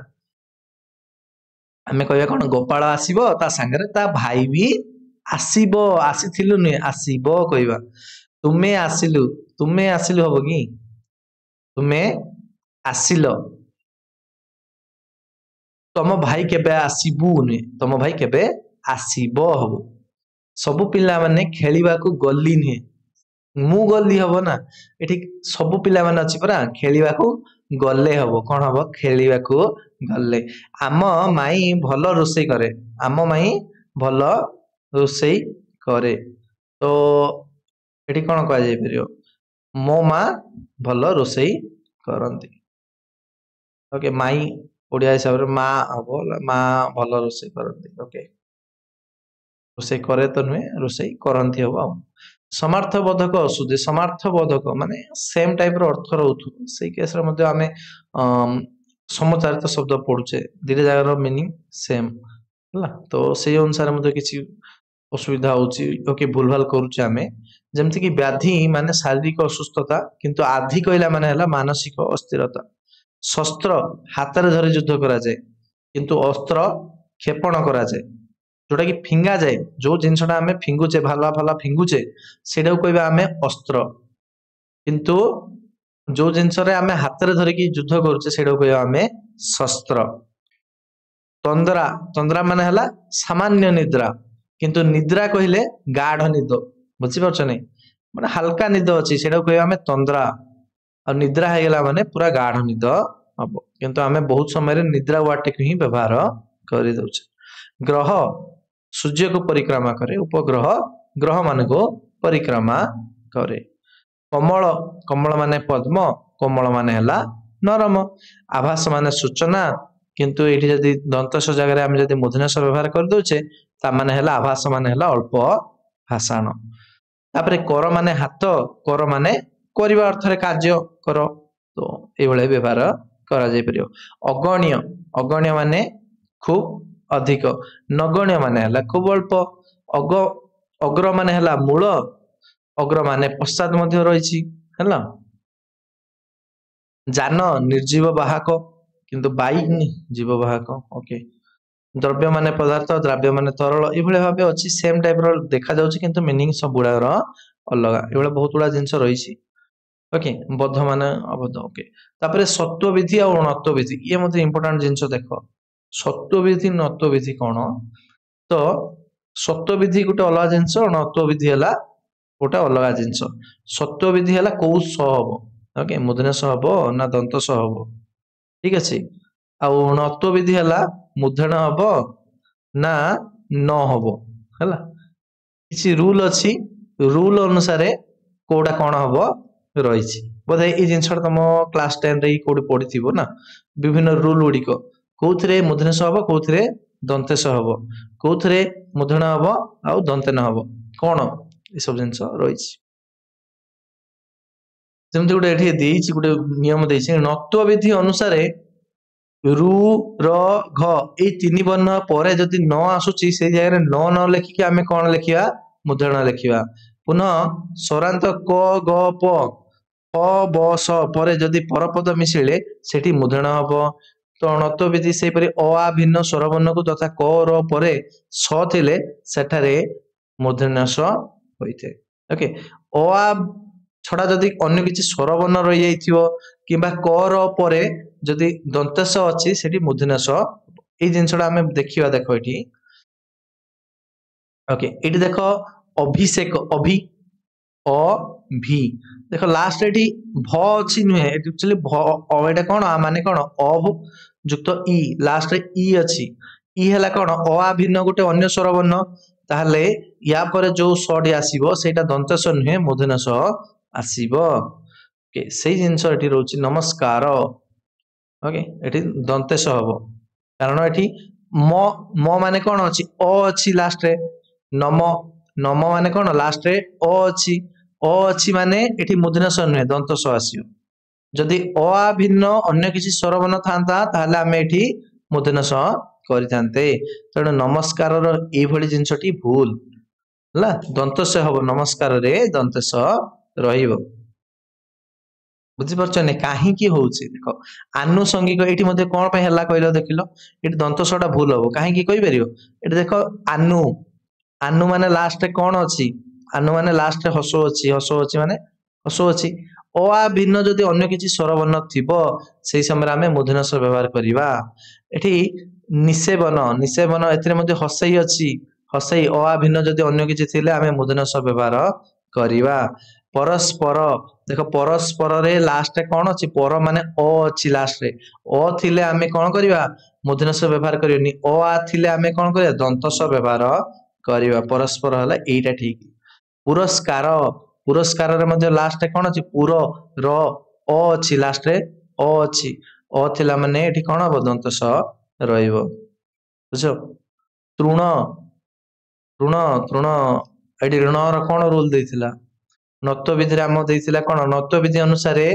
ଆମେ କହିବା କଣ? ଗୋପାଳ ଆସିବ, ତା ସାଙ୍ଗରେ ତା ଭାଇ ବି ଆସିବ। ଆସିଥିଲୁ ନୁହେଁ, ଆସିବ କହିବା। ତୁମେ ଆସିଲୁ, ତୁମେ ଆସିଲୁ ହବ କି? ତୁମେ ଆସିଲ। ତମ ଭାଇ କେବେ ଆସିବୁ ନୁହେଁ, ତମ ଭାଇ କେବେ ଆସିବ ହବ। ସବୁ ପିଲାମାନେ ଖେଳିବାକୁ ଗଲି ନୁହେଁ, ମୁଁ ଗଲି ହବ ନା। ଏଠି ସବୁ ପିଲାମାନେ ଅଛି ପରା, ଖେଳିବାକୁ ଗଲେ ହବ। କଣ ହବ? ଖେଳିବାକୁ ଗଲେ। ଆମ ମାଇଁ ଭଲ ରୋଷେଇ କରେ। ଆମ ମାଇଁ ଭଲ ରୋଷେଇ କରେ। ତ ଏଠି କଣ କୁହାଯାଇ ପାରିବ? ମୋ ମା ଭଲ ରୋଷେଇ କରନ୍ତି। ଓକେ, ମାଇଁ ଓଡିଆ ହିସାବରେ ମା ହବ, ମା ଭଲ ରୋଷେଇ କରନ୍ତି। ଓକେ, ରୋଷେଇ କରେ ତ ନୁହେଁ, ରୋଷେଇ କରନ୍ତି ହବ। ଆଉ ସମାର୍ଥବୋଧକ ଅଶୁଦ୍ଧି। ସମାର୍ଥବୋଧକ ମାନେ ସେମ୍ ଟାଇପ ର ଅର୍ଥ ରହୁଥିବ, ସେଇ କେସରେ ମଧ୍ୟ ଆମେ ସମଚାରିତ ଶବ୍ଦ ପଢୁଛେ, ଦିଟା ଜାଗାର ମିନିଂ ସେମ୍ ହେଲା। ତ ସେଇ ଅନୁସାରେ ମଧ୍ୟ କିଛି ଅସୁବିଧା ହଉଛି, ଓକେ, ଭୁଲ ଭାଲ କରୁଛେ ଆମେ। ଯେମିତିକି ବ୍ୟାଧି ମାନେ ଶାରୀରିକ ଅସୁସ୍ଥତା, କିନ୍ତୁ ଆଧି କହିଲା ମାନେ ହେଲା ମାନସିକ ଅସ୍ଥିରତା। ଶସ୍ତ୍ର ହାତରେ ଧରି ଯୁଦ୍ଧ କରାଯାଏ, କିନ୍ତୁ ଅସ୍ତ୍ର କ୍ଷେପଣ କରାଯାଏ, ଯୋଉଟା କି ଫିଙ୍ଗା ଯାଏ। ଯୋଉ ଜିନିଷଟା ଆମେ ଫିଙ୍ଗୁଛେ, ଭାଲା ଫାଲା ଫିଙ୍ଗୁଛେ, ସେଇଟାକୁ କହିବା ଆମେ ଅସ୍ତ୍ର। କିନ୍ତୁ ଯୋଉ ଜିନିଷରେ ଆମେ ହାତରେ ଧରିକି ଯୁଦ୍ଧ କରୁଛେ, ସେଇଟାକୁ କହିବା ଆମେ ଶସ୍ତ୍ର। ତନ୍ଦ୍ରା, ତନ୍ଦ୍ରା ମାନେ ହେଲା ସାମାନ୍ୟ ନିଦ୍ରା, କିନ୍ତୁ ନିଦ୍ରା କହିଲେ ଗାଢ ନିଦ। ବୁଝିପାରୁଛ ନାଇଁ? ମାନେ ହାଲକା ନିଦ ଅଛି ସେଇଟାକୁ କହିବା ଆମେ ତନ୍ଦ୍ରା। ଆଉ ନିଦ୍ରା ହେଇଗଲା ମାନେ ପୁରା ଗାଢ ନିଦ ହବ। କିନ୍ତୁ ଆମେ ବହୁତ ସମୟରେ ନିଦ୍ରା ୱାର୍ଡଟିକୁ ହିଁ ବ୍ୟବହାର କରିଦଉଛେ। ଗ୍ରହ ସୂର୍ଯ୍ୟକୁ ପରିକ୍ରମା କରେ, ଉପଗ୍ରହ ଗ୍ରହ ମାନଙ୍କୁ ପରିକ୍ରମା କରେ। କମଳ, କମଳ ମାନେ ପଦ୍ମ, କୋମଳ ମାନେ ହେଲା ନରମ। ଆଭାସ ମାନେ ସୂଚନା, କିନ୍ତୁ ଏଇଠି ଯଦି ଦନ୍ତସ ଜାଗାରେ ଆମେ ଯଦି ମୂର୍ଦ୍ଧନ୍ୟ ବ୍ୟବହାର କରିଦଉଛେ ତା ମାନେ ହେଲା ଆଭାସ ମାନେ ହେଲା ଅଳ୍ପ ଭାଷାଣ। ତାପରେ କର ମାନେ ହାତ, କର ମାନେ କରିବା ଅର୍ଥରେ କାର୍ଯ୍ୟ କର, ତ ଏଇଭଳିଆ ବ୍ୟବହାର କରାଯାଇ ପାରିବ। ଅଗଣ୍ୟ, ଅଗଣ୍ୟ ମାନେ ଖୁବ ଅଧିକ, ନଗଣ୍ୟ ମାନେ ହେଲା ଖୁବ ଅଳ୍ପ। ଅଗ ଅଗ୍ର ମାନେ ହେଲା ମୂଳ, ଅଗ୍ର ମାନେ ପଶ୍ଚାତ ମଧ୍ୟ ରହିଛି ହେଲା। ଯାନ ନିର୍ଜୀବ ବାହକ, କିନ୍ତୁ ବାଇକ୍ ଜୀବ ବାହକ। ଓକେ, ଦ୍ରବ୍ୟ ମାନେ ପଦାର୍ଥ, ଦ୍ରାବ୍ୟ ମାନେ ତରଳ, ଏଇଭଳି ଭାବେ ଅଛି। ସେମ ଟାଇପ ର ଦେଖାଯାଉଛି କିନ୍ତୁ ମିନିଂ ସବୁଗୁଡାକର ଅଲଗା। ଏଇଭଳିଆ ବହୁତ ଗୁଡା ଜିନିଷ ରହିଛି। ଓକେ, ବଦ୍ଧ ମାନେ ଅବଦ୍ଧ। ଓକେ, ତାପରେ ସତ୍ୱବିଧି ଆଉ ଅଣତ୍ୱବିଧି, ଇଏ ମଧ୍ୟ ଇମ୍ପୋର୍ଟାଣ୍ଟ ଜିନିଷ। ଦେଖ ସତ୍ୱବିଧି ନତ୍ୱବିଧି କଣ? ତ ସତ୍ୱବିଧି ଗୋଟେ ଅଲଗା ଜିନିଷ, ଅଣତ୍ୱବିଧି ହେଲା ଗୋଟେ ଅଲଗା ଜିନିଷ। ସତ୍ୱବିଧି ହେଲା କୋଉ ସ ହବ, ଓକେ, ମୂର୍ଦ୍ଧନ୍ୟ ସ ହବ ନା ଦନ୍ତ ସ ହବ, ଠିକ ଅଛି। ଆଉ ଣତ୍ୱବିଧି ହେଲା ମୂର୍ଦ୍ଧନ୍ୟ ହବ ନା ନ ହବ, ହେଲା। କିଛି ରୁଲ ଅଛି, ରୁଲ ଅନୁସାରେ କୋଉଟା କଣ ହବ ରହିଛି। ବୋଧେ ଏଇ ଜିନିଷଟା ତମ କ୍ଲାସ 10 ରେ କୋଉଠି ପଢିଥିବ ନା, ବିଭିନ୍ନ ରୁଲ ଗୁଡିକ, କୋଉଥିରେ ମୂର୍ଦ୍ଧନ୍ୟ ହବ, କୋଉଥିରେ ଦନ୍ତେଶ ହବ, କୋଉଥିରେ ମୂର୍ଦ୍ଧନ୍ୟ ହବ ଆଉ ଦନ୍ତେନ ହବ, କଣ ଏସବୁ ଜିନିଷ ରହିଛି। ଯେମିତି ଗୋଟେ ଏଠି ଦେଇଛି, ଗୋଟେ ନିୟମ ଦେଇଛି, ନତ୍ୱବିଧି ଅନୁସାରେ ରୁ ର ଘ ଏଇ ତିନି ବର୍ଣ୍ଣ ପରେ ଯଦି ନ ଆସୁଛି ସେଇ ଜାଗାରେ ନ ନ ଲେଖିକି ଆମେ କଣ ଲେଖିବା? ମୂର୍ଦ୍ଧନ୍ୟ ଲେଖିବା। ପୁନଃ ସ୍ୱରାନ୍ତ କ ଗ ପ ଫ ବ ସ ପରେ ଯଦି ପରପଦ ମିଶିଲେ ସେଠି ମୂର୍ଦ୍ଧନ୍ୟ ହବ। ତ ଅଣତ୍ୱବିଧି ସେହିପରି ଅ ଆ ଭିନ୍ନ ସ୍ୱରବର୍ଣ୍ଣକୁ ତଥା କ ର ପରେ ସ ଥିଲେ ସେଠାରେ ମୂର୍ଦ୍ଧନ୍ୟ ସ ହୋଇଥାଏ। ଓକେ, ଅ ଆ ଛଡା ଯଦି ଅନ୍ୟ କିଛି ସ୍ୱରବର୍ଣ୍ଣ ରହିଯାଇଥିବ କିମ୍ବା କ ର ପରେ ଯଦି ଦନ୍ତେଶ ଅଛି ସେଠି ମୂର୍ଦ୍ଧନ୍ୟ ସ। ଏଇ ଜିନିଷଟା ଆମେ ଦେଖିବା। ଦେଖ ଏଠି, ଓକେ, ଏଠି ଦେଖ ଅଭିଷେକ, ଅଭି ଅ ଭି, ଦେଖ ଲାଷ୍ଟ ଏଠି ଭ ଅଛି ନୁହେଁ, ଏଠି ଭ ଅ, ଏଇଟା କଣ? ଆ ମାନେ କଣ? ଅଭ ଯୁକ୍ତ ଇ, ଲାଷ୍ଟରେ ଇ ଅଛି। ଇ ହେଲା କଣ? ଅ ଆ ଭିନ୍ନ ଗୋଟେ ଅନ୍ୟ ସ୍ୱରବର୍ଣ୍ଣ, ତାହେଲେ ୟା ପରେ ଯୋଉ ସ ଟି ଆସିବ ସେଇଟା ଦନ୍ତେଶ ନୁହେଁ ମୂର୍ଦ୍ଧନ୍ୟ ସ ଆସିବ। ଓକେ, ସେଇ ଜିନିଷ ଏଠି ରହୁଛି ନମସ୍କାର। ଓକେ, ଏଠି ଦନ୍ତେଶ ହବ, କାରଣ ଏଠି ମ ମ ମାନେ କଣ ଅଛି? ଅ ଅଛି ଲାଷ୍ଟରେ। ନମ, ନମ ମାନେ କଣ? ଲାଷ୍ଟରେ ଅ ଅଛି। ଅ ଅଛି ମାନେ ଏଠି ମୂର୍ଦ୍ଧନ୍ୟ ସ ନୁହେଁ ଦନ୍ତ ସ ଆସିବ। ଯଦି ଅ ଆ ଭିନ୍ନ ଅନ୍ୟ କିଛି ସ୍ୱରବର୍ଣ୍ଣ ଥାନ୍ତା ତାହେଲେ ଆମେ ଏଠି ମୂର୍ଦ୍ଧନ୍ୟ ସ କରିଥାନ୍ତେ। ତେଣୁ ନମସ୍କାରର ଏଇଭଳି ଜିନିଷଟି ଭୁଲ ହେଲା, ଦନ୍ତସ ହବ, ନମସ୍କାରରେ ଦନ୍ତସ ରହିବ। ବୁଝିପାରୁଛନ୍ତି କାହିଁକି ହଉଛି? ଦେଖ ଆନୁଷଙ୍ଗିକ ଏଇଠି ମଧ୍ୟ କଣ ପାଇଁ ହେଲା କହିଲ? ଦେଖିଲ ଏଠି ଦନ୍ତସଟା ଭୁଲ ହବ କାହିଁକି କହିପାରିବ? ଏଠି ଦେଖ ଆନୁ, ଆନୁ ମାନେ ଲାଷ୍ଟରେ କଣ ଅଛି? ଆନୁ ମାନେ ଲାଷ୍ଟରେ ହସ ଅଛି, ହସ ଅଛି ମାନେ ହସ ଅଛି। ଅ ଆ ଭିନ୍ନ ଯଦି ଅନ୍ୟ କିଛି ସ୍ୱରବର୍ଣ୍ଣ ଥିବ ସେଇ ସମୟରେ ଆମେ ମୂର୍ଦ୍ଧନ୍ୟ ସ ବ୍ୟବହାର କରିବା। ଏଠି ନିଷେବନ, ନିଷେବନ ଏଥିରେ ମଧ୍ୟ ହସେଇ ଅଛି, ହସେଇ ଅ ଆ ଭିନ୍ନ ଯଦି ଅନ୍ୟ କିଛି ଥିଲେ ଆମେ ମୂର୍ଦ୍ଧନ୍ୟ ସ ବ୍ୟବହାର କରିବା। ପରସ୍ପର, ଦେଖ ପରସ୍ପରରେ ଲାଷ୍ଟରେ କଣ ଅଛି? ପର ମାନେ ଅ ଅଛି ଲାଷ୍ଟରେ, ଅ ଥିଲେ ଆମେ କଣ କରିବା? ମୂର୍ଦ୍ଧନ୍ୟ ସ ବ୍ୟବହାର କରିବାନି। ଅ ଆ ଥିଲେ ଆମେ କଣ କରିବା? ଦନ୍ତ ସ ବ୍ୟବହାର କରିବା। ପରସ୍ପର ହେଲା ଏଇଟା ଠିକ। ପୁରସ୍କାର, ପୁରସ୍କାରରେ ମଧ୍ୟ ଲାଷ୍ଟରେ କଣ ଅଛି? ପୁର ର ଅ ଅଛି, ଲାଷ୍ଟରେ ଅ ଅଛି, ଅ ଥିଲା ମାନେ ଏଠି କଣ ହବ? ଦନ୍ତ ସ ରହିବ। ବୁଝ? ତୃଣ, ତୃଣ, ତୃଣ ଏଠି ଋଣର କଣ ରୁଲ ଦେଇଥିଲା? ନତ୍ୱବିଧିରେ ଆମ ଦେଇଥିଲା କଣ? ନତ୍ୱବିଧି ଅନୁସାରେ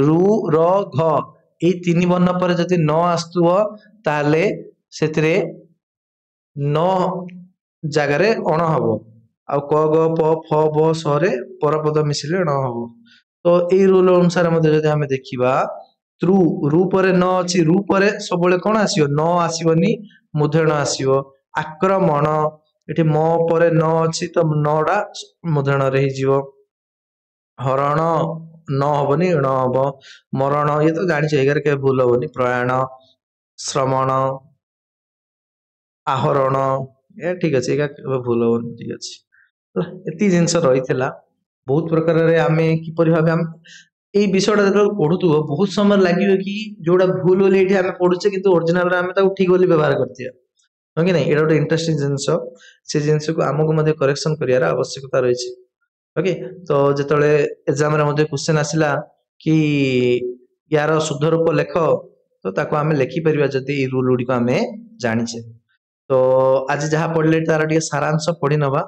ରୁ ର ଘ ଏଇ ତିନି ବର୍ଣ୍ଣ ପରେ ଯଦି ନ ଆସୁଥିବ ତାହେଲେ ସେଥିରେ ନ ଜାଗାରେ ଅଣ ହବ, ଆଉ କ ଗ ପ ଫ ବ ସ ରେ ପରପଦ ମିଶିଲେ ଣ ହବ। ତ ଏଇ ରୁଲ ଅନୁସାରେ ମଧ୍ୟ ଯଦି ଆମେ ଦେଖିବା ତ୍ରୁ, ରୁ ପରେ ନ ଅଛି, ରୁ ପରେ ସବୁବେଳେ କଣ ଆସିବ? ନ ଆସିବନି, ମୂର୍ଦ୍ଧନ୍ୟ ଆସିବ। ଆକ୍ରମଣ, ଏଠି ମ ପରେ ନ ଅଛି ତ ନଟା ମୂର୍ଦ୍ଧନ୍ୟରେ ହେଇଯିବ। ହରଣ, ନ ହବନି ଣ ହବ। ମରଣ, ଇଏ ତ ଜାଣିଛ, ଏଇଗାରେ କେବେ ଭୁଲ ହବନି। ପ୍ରୟାଣ, ଶ୍ରମଣ, ଆହରଣ, ଏ ଠିକ ଅଛି, ଏଇଗା କେବେ ଭୁଲ ହବନି, ଠିକ ଅଛି। ତ ହେଲା, ଏତିକି ଜିନିଷ ରହିଥିଲା। ବହୁତ ପ୍ରକାରରେ ଆମେ କିପରି ଭାବେ ଆମେ ଏଇ ବିଷୟଟା ଯେତେବେଳେ ପଢୁଥିବ ବହୁତ ସମୟ ଲାଗିବ କି ଯୋଉଟା ଭୁଲ ବୋଲି ଏଇଠି ଆମେ ପଢୁଛେ, କିନ୍ତୁ ଅରିଜିନାଲରେ ଆମେ ତାକୁ ଠିକ ବୋଲି ବ୍ୟବହାର କରିଥିବା, ହଁ କି ନାଇଁ? ଏଇଟା ଗୋଟେ ଇଣ୍ଟରେଷ୍ଟିଂ ଜିନିଷ। ସେ ଜିନିଷକୁ ଆମକୁ ମଧ୍ୟ କରେକ୍ସନ କରିବାର ଆବଶ୍ୟକତା ରହିଛି। ଓକେ, ତ ଯେତେବେଳେ ଏକ୍ଜାମରେ ମଧ୍ୟ କ୍ୱେଶ୍ଚନ ଆସିଲା କି ୟାର ଶୁଦ୍ଧ ରୂପ ଲେଖ, ତ ତାକୁ ଆମେ ଲେଖିପାରିବା ଯଦି ଏଇ ରୁଲ ଗୁଡ଼ିକ ଆମେ ଜାଣିଛେ। ତ ଆଜି ଯାହା ପଢିଲେ ତାର ଟିକେ ସାରାଂଶ ପଢି ନବା।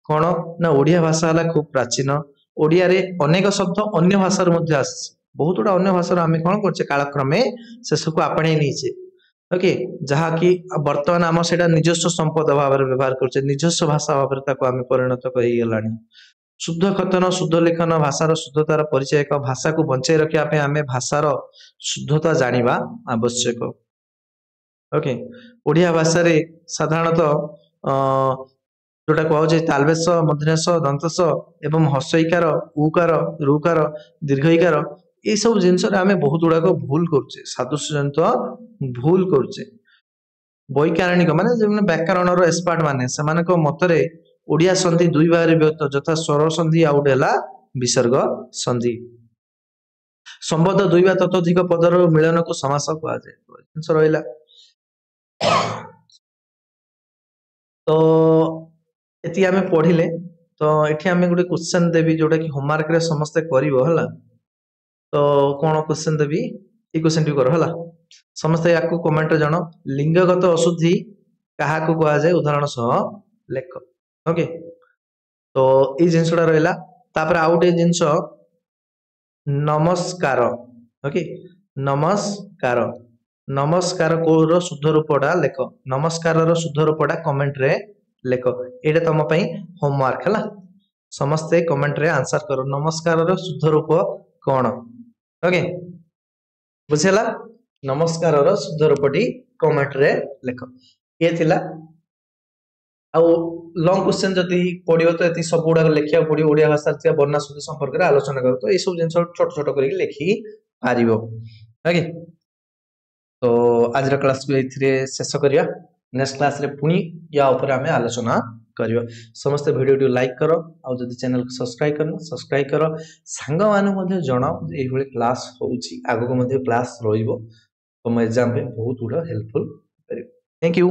କଣ ନା ଓଡ଼ିଆ ଭାଷା ହେଲା ଖୁବ ପ୍ରାଚୀନ। ଓଡ଼ିଆରେ ଅନେକ ଶବ୍ଦ ଅନ୍ୟ ଭାଷାରୁ ମଧ୍ୟ ଆସିଛି। ବହୁତ ଗୁଡ଼ା ଅନ୍ୟ ଭାଷାରୁ ଆମେ କଣ କରୁଛେ, କାଳକ୍ରମେ ସେସବୁକୁ ଆପଣେଇ ନେଇଛେ। ଓକେ, ଯାହାକି ବର୍ତ୍ତମାନ ଆମ ସେଇଟା ନିଜସ୍ୱ ସମ୍ପଦ ଭାବରେ ବ୍ୟବହାର କରୁଛେ, ନିଜସ୍ୱ ଭାଷା ଭାବରେ ତାକୁ ଆମେ ପରିଣତ କରିଗଲାଣି। ଶୁଦ୍ଧ କଥନ, ଶୁଦ୍ଧ ଲେଖନ ଭାଷାର ଶୁଦ୍ଧତାର ପରିଚୟ। ଭାଷାକୁ ବଞ୍ଚାଇ ରଖିବା ପାଇଁ ଆମେ ଭାଷାର ଶୁଦ୍ଧତା ଜାଣିବା ଆବଶ୍ୟକ। ଓକେ, ଓଡ଼ିଆ ଭାଷାରେ ସାଧାରଣତଃ ଯୋଉଟା କୁହାଯାଉଛି ତାଲବେଶ, ମଧ୍ୟନେଶ, ଦନ୍ତସ ଏବଂ ହସ୍ୱଇକାର, ଉକାର, ରୁକାର, ଦୀର୍ଘଇକାର, ଏଇସବୁ ଜିନିଷରେ ଆମେ ବହୁତ ଗୁଡାକ ଭୁଲ କରୁଛେ, ସାଦୃଶ୍ୟଜନିତ ଭୁଲ କରୁଛେ। ବୈକାରଣିକ ମାନେ ଯେଉଁମାନେ ବ୍ୟାକରଣର ଏକ୍ସପର୍ଟ ମାନେ, ସେମାନଙ୍କ ମତରେ ଓଡ଼ିଆ ସନ୍ଧି ଦୁଇ ଭାଗରେ ବିଭକ୍ତ, ଯଥା ସ୍ୱର ସନ୍ଧି ଆଉ ଗୋଟେ ହେଲା ବିସର୍ଗ ସନ୍ଧି। ସମ୍ବନ୍ଧ ଦୁଇ ବା ତତୋଧିକ ପଦର ମିଳନକୁ ସମାସ କୁହାଯାଏ। ଜିନିଷ ରହିଲା। ତ ଏତିକି ଆମେ ପଢିଲେ। ତ ଏଠି ଆମେ ଗୋଟେ କ୍ୱେଶ୍ଚନ ଦେବି ଯୋଉଟା କି ହୋମୱାର୍କରେ ସମସ୍ତେ କରିବ, ହେଲା। ତ କଣ କ୍ୱେଶ୍ଚନ ଦେବି, ଏଇ କ୍ୱେଶ୍ଚନ ଟି କର, ହେଲା। ସମସ୍ତେ ୟାକୁ କମେଣ୍ଟରେ ଜଣ। ଲିଙ୍ଗଗତ ଅଶୁଦ୍ଧି କାହାକୁ କୁହାଯାଏ, ଉଦାହରଣ ସହ ଲେଖ। ଓକେ, ତ ଏଇ ଜିନିଷଟା ରହିଲା। ତାପରେ ଆଉ ଗୋଟେ ଜିନିଷ, ନମସ୍କାର। ଓକେ, ନମସ୍କାର, ନମସ୍କାର କୋର ଶୁଦ୍ଧ ରୂପଟା ଲେଖ। ନମସ୍କାରର ଶୁଦ୍ଧ ରୂପଟା କମେଣ୍ଟରେ ଲେଖ। ଏଇଟା ତମ ପାଇଁ ହୋମୱାର୍କ, ହେଲା। ସମସ୍ତେ କମେଣ୍ଟରେ ଆନ୍ସର କର, ନମସ୍କାରର ଶୁଦ୍ଧ ରୂପ କଣ। ଓକେ, ବୁଝିହେଲା? ନମସ୍କାରର ଶୁଦ୍ଧ ରୂପଟି କମେଣ୍ଟରେ ଲେଖ। ଇଏ ଥିଲା। ଆଉ ଲଙ୍ଗ କ୍ୱେଶ୍ଚନ ଯଦି ପଡିବ ତ ଏତିକି ସବୁ ଗୁଡାକ ଲେଖିବାକୁ ପଡିବ। ଓଡ଼ିଆ ଭାଷାରେ ଥିବା ବର୍ଣ୍ଣାଶୁଦ୍ଧି ସମ୍ପର୍କରେ ଆଲୋଚନା କର। ତ ଏଇସବୁ ଜିନିଷ ଛୋଟ ଛୋଟ କରିକି ଲେଖି ପାରିବ। ଓକେ, ତ ଆଜିର କ୍ଲାସକୁ ଏଇଥିରେ ଶେଷ କରିବା। ନେକ୍ସଟ କ୍ଲାସରେ ପୁଣି ୟା ଉପରେ ଆମେ ଆଲୋଚନା କରିବା। ସମସ୍ତେ ଭିଡ଼ିଓଟି ଲାଇକ୍ କର, ଆଉ ଯଦି ଚ୍ୟାନେଲକୁ ସବସ୍କ୍ରାଇବ କରିନ ସବସ୍କ୍ରାଇବ କର। ସାଙ୍ଗମାନଙ୍କୁ ମଧ୍ୟ ଜଣାଅ ଯେ ଏଇଭଳି କ୍ଲାସ ହଉଛି, ଆଗକୁ ମଧ୍ୟ କ୍ଲାସ ରହିବ। ତମ ଏକ୍ଜାମ ପାଇଁ ବହୁତ ଗୁଡ଼ା ହେଲ୍ପଫୁଲ ହେଇପାରିବ। Thank you.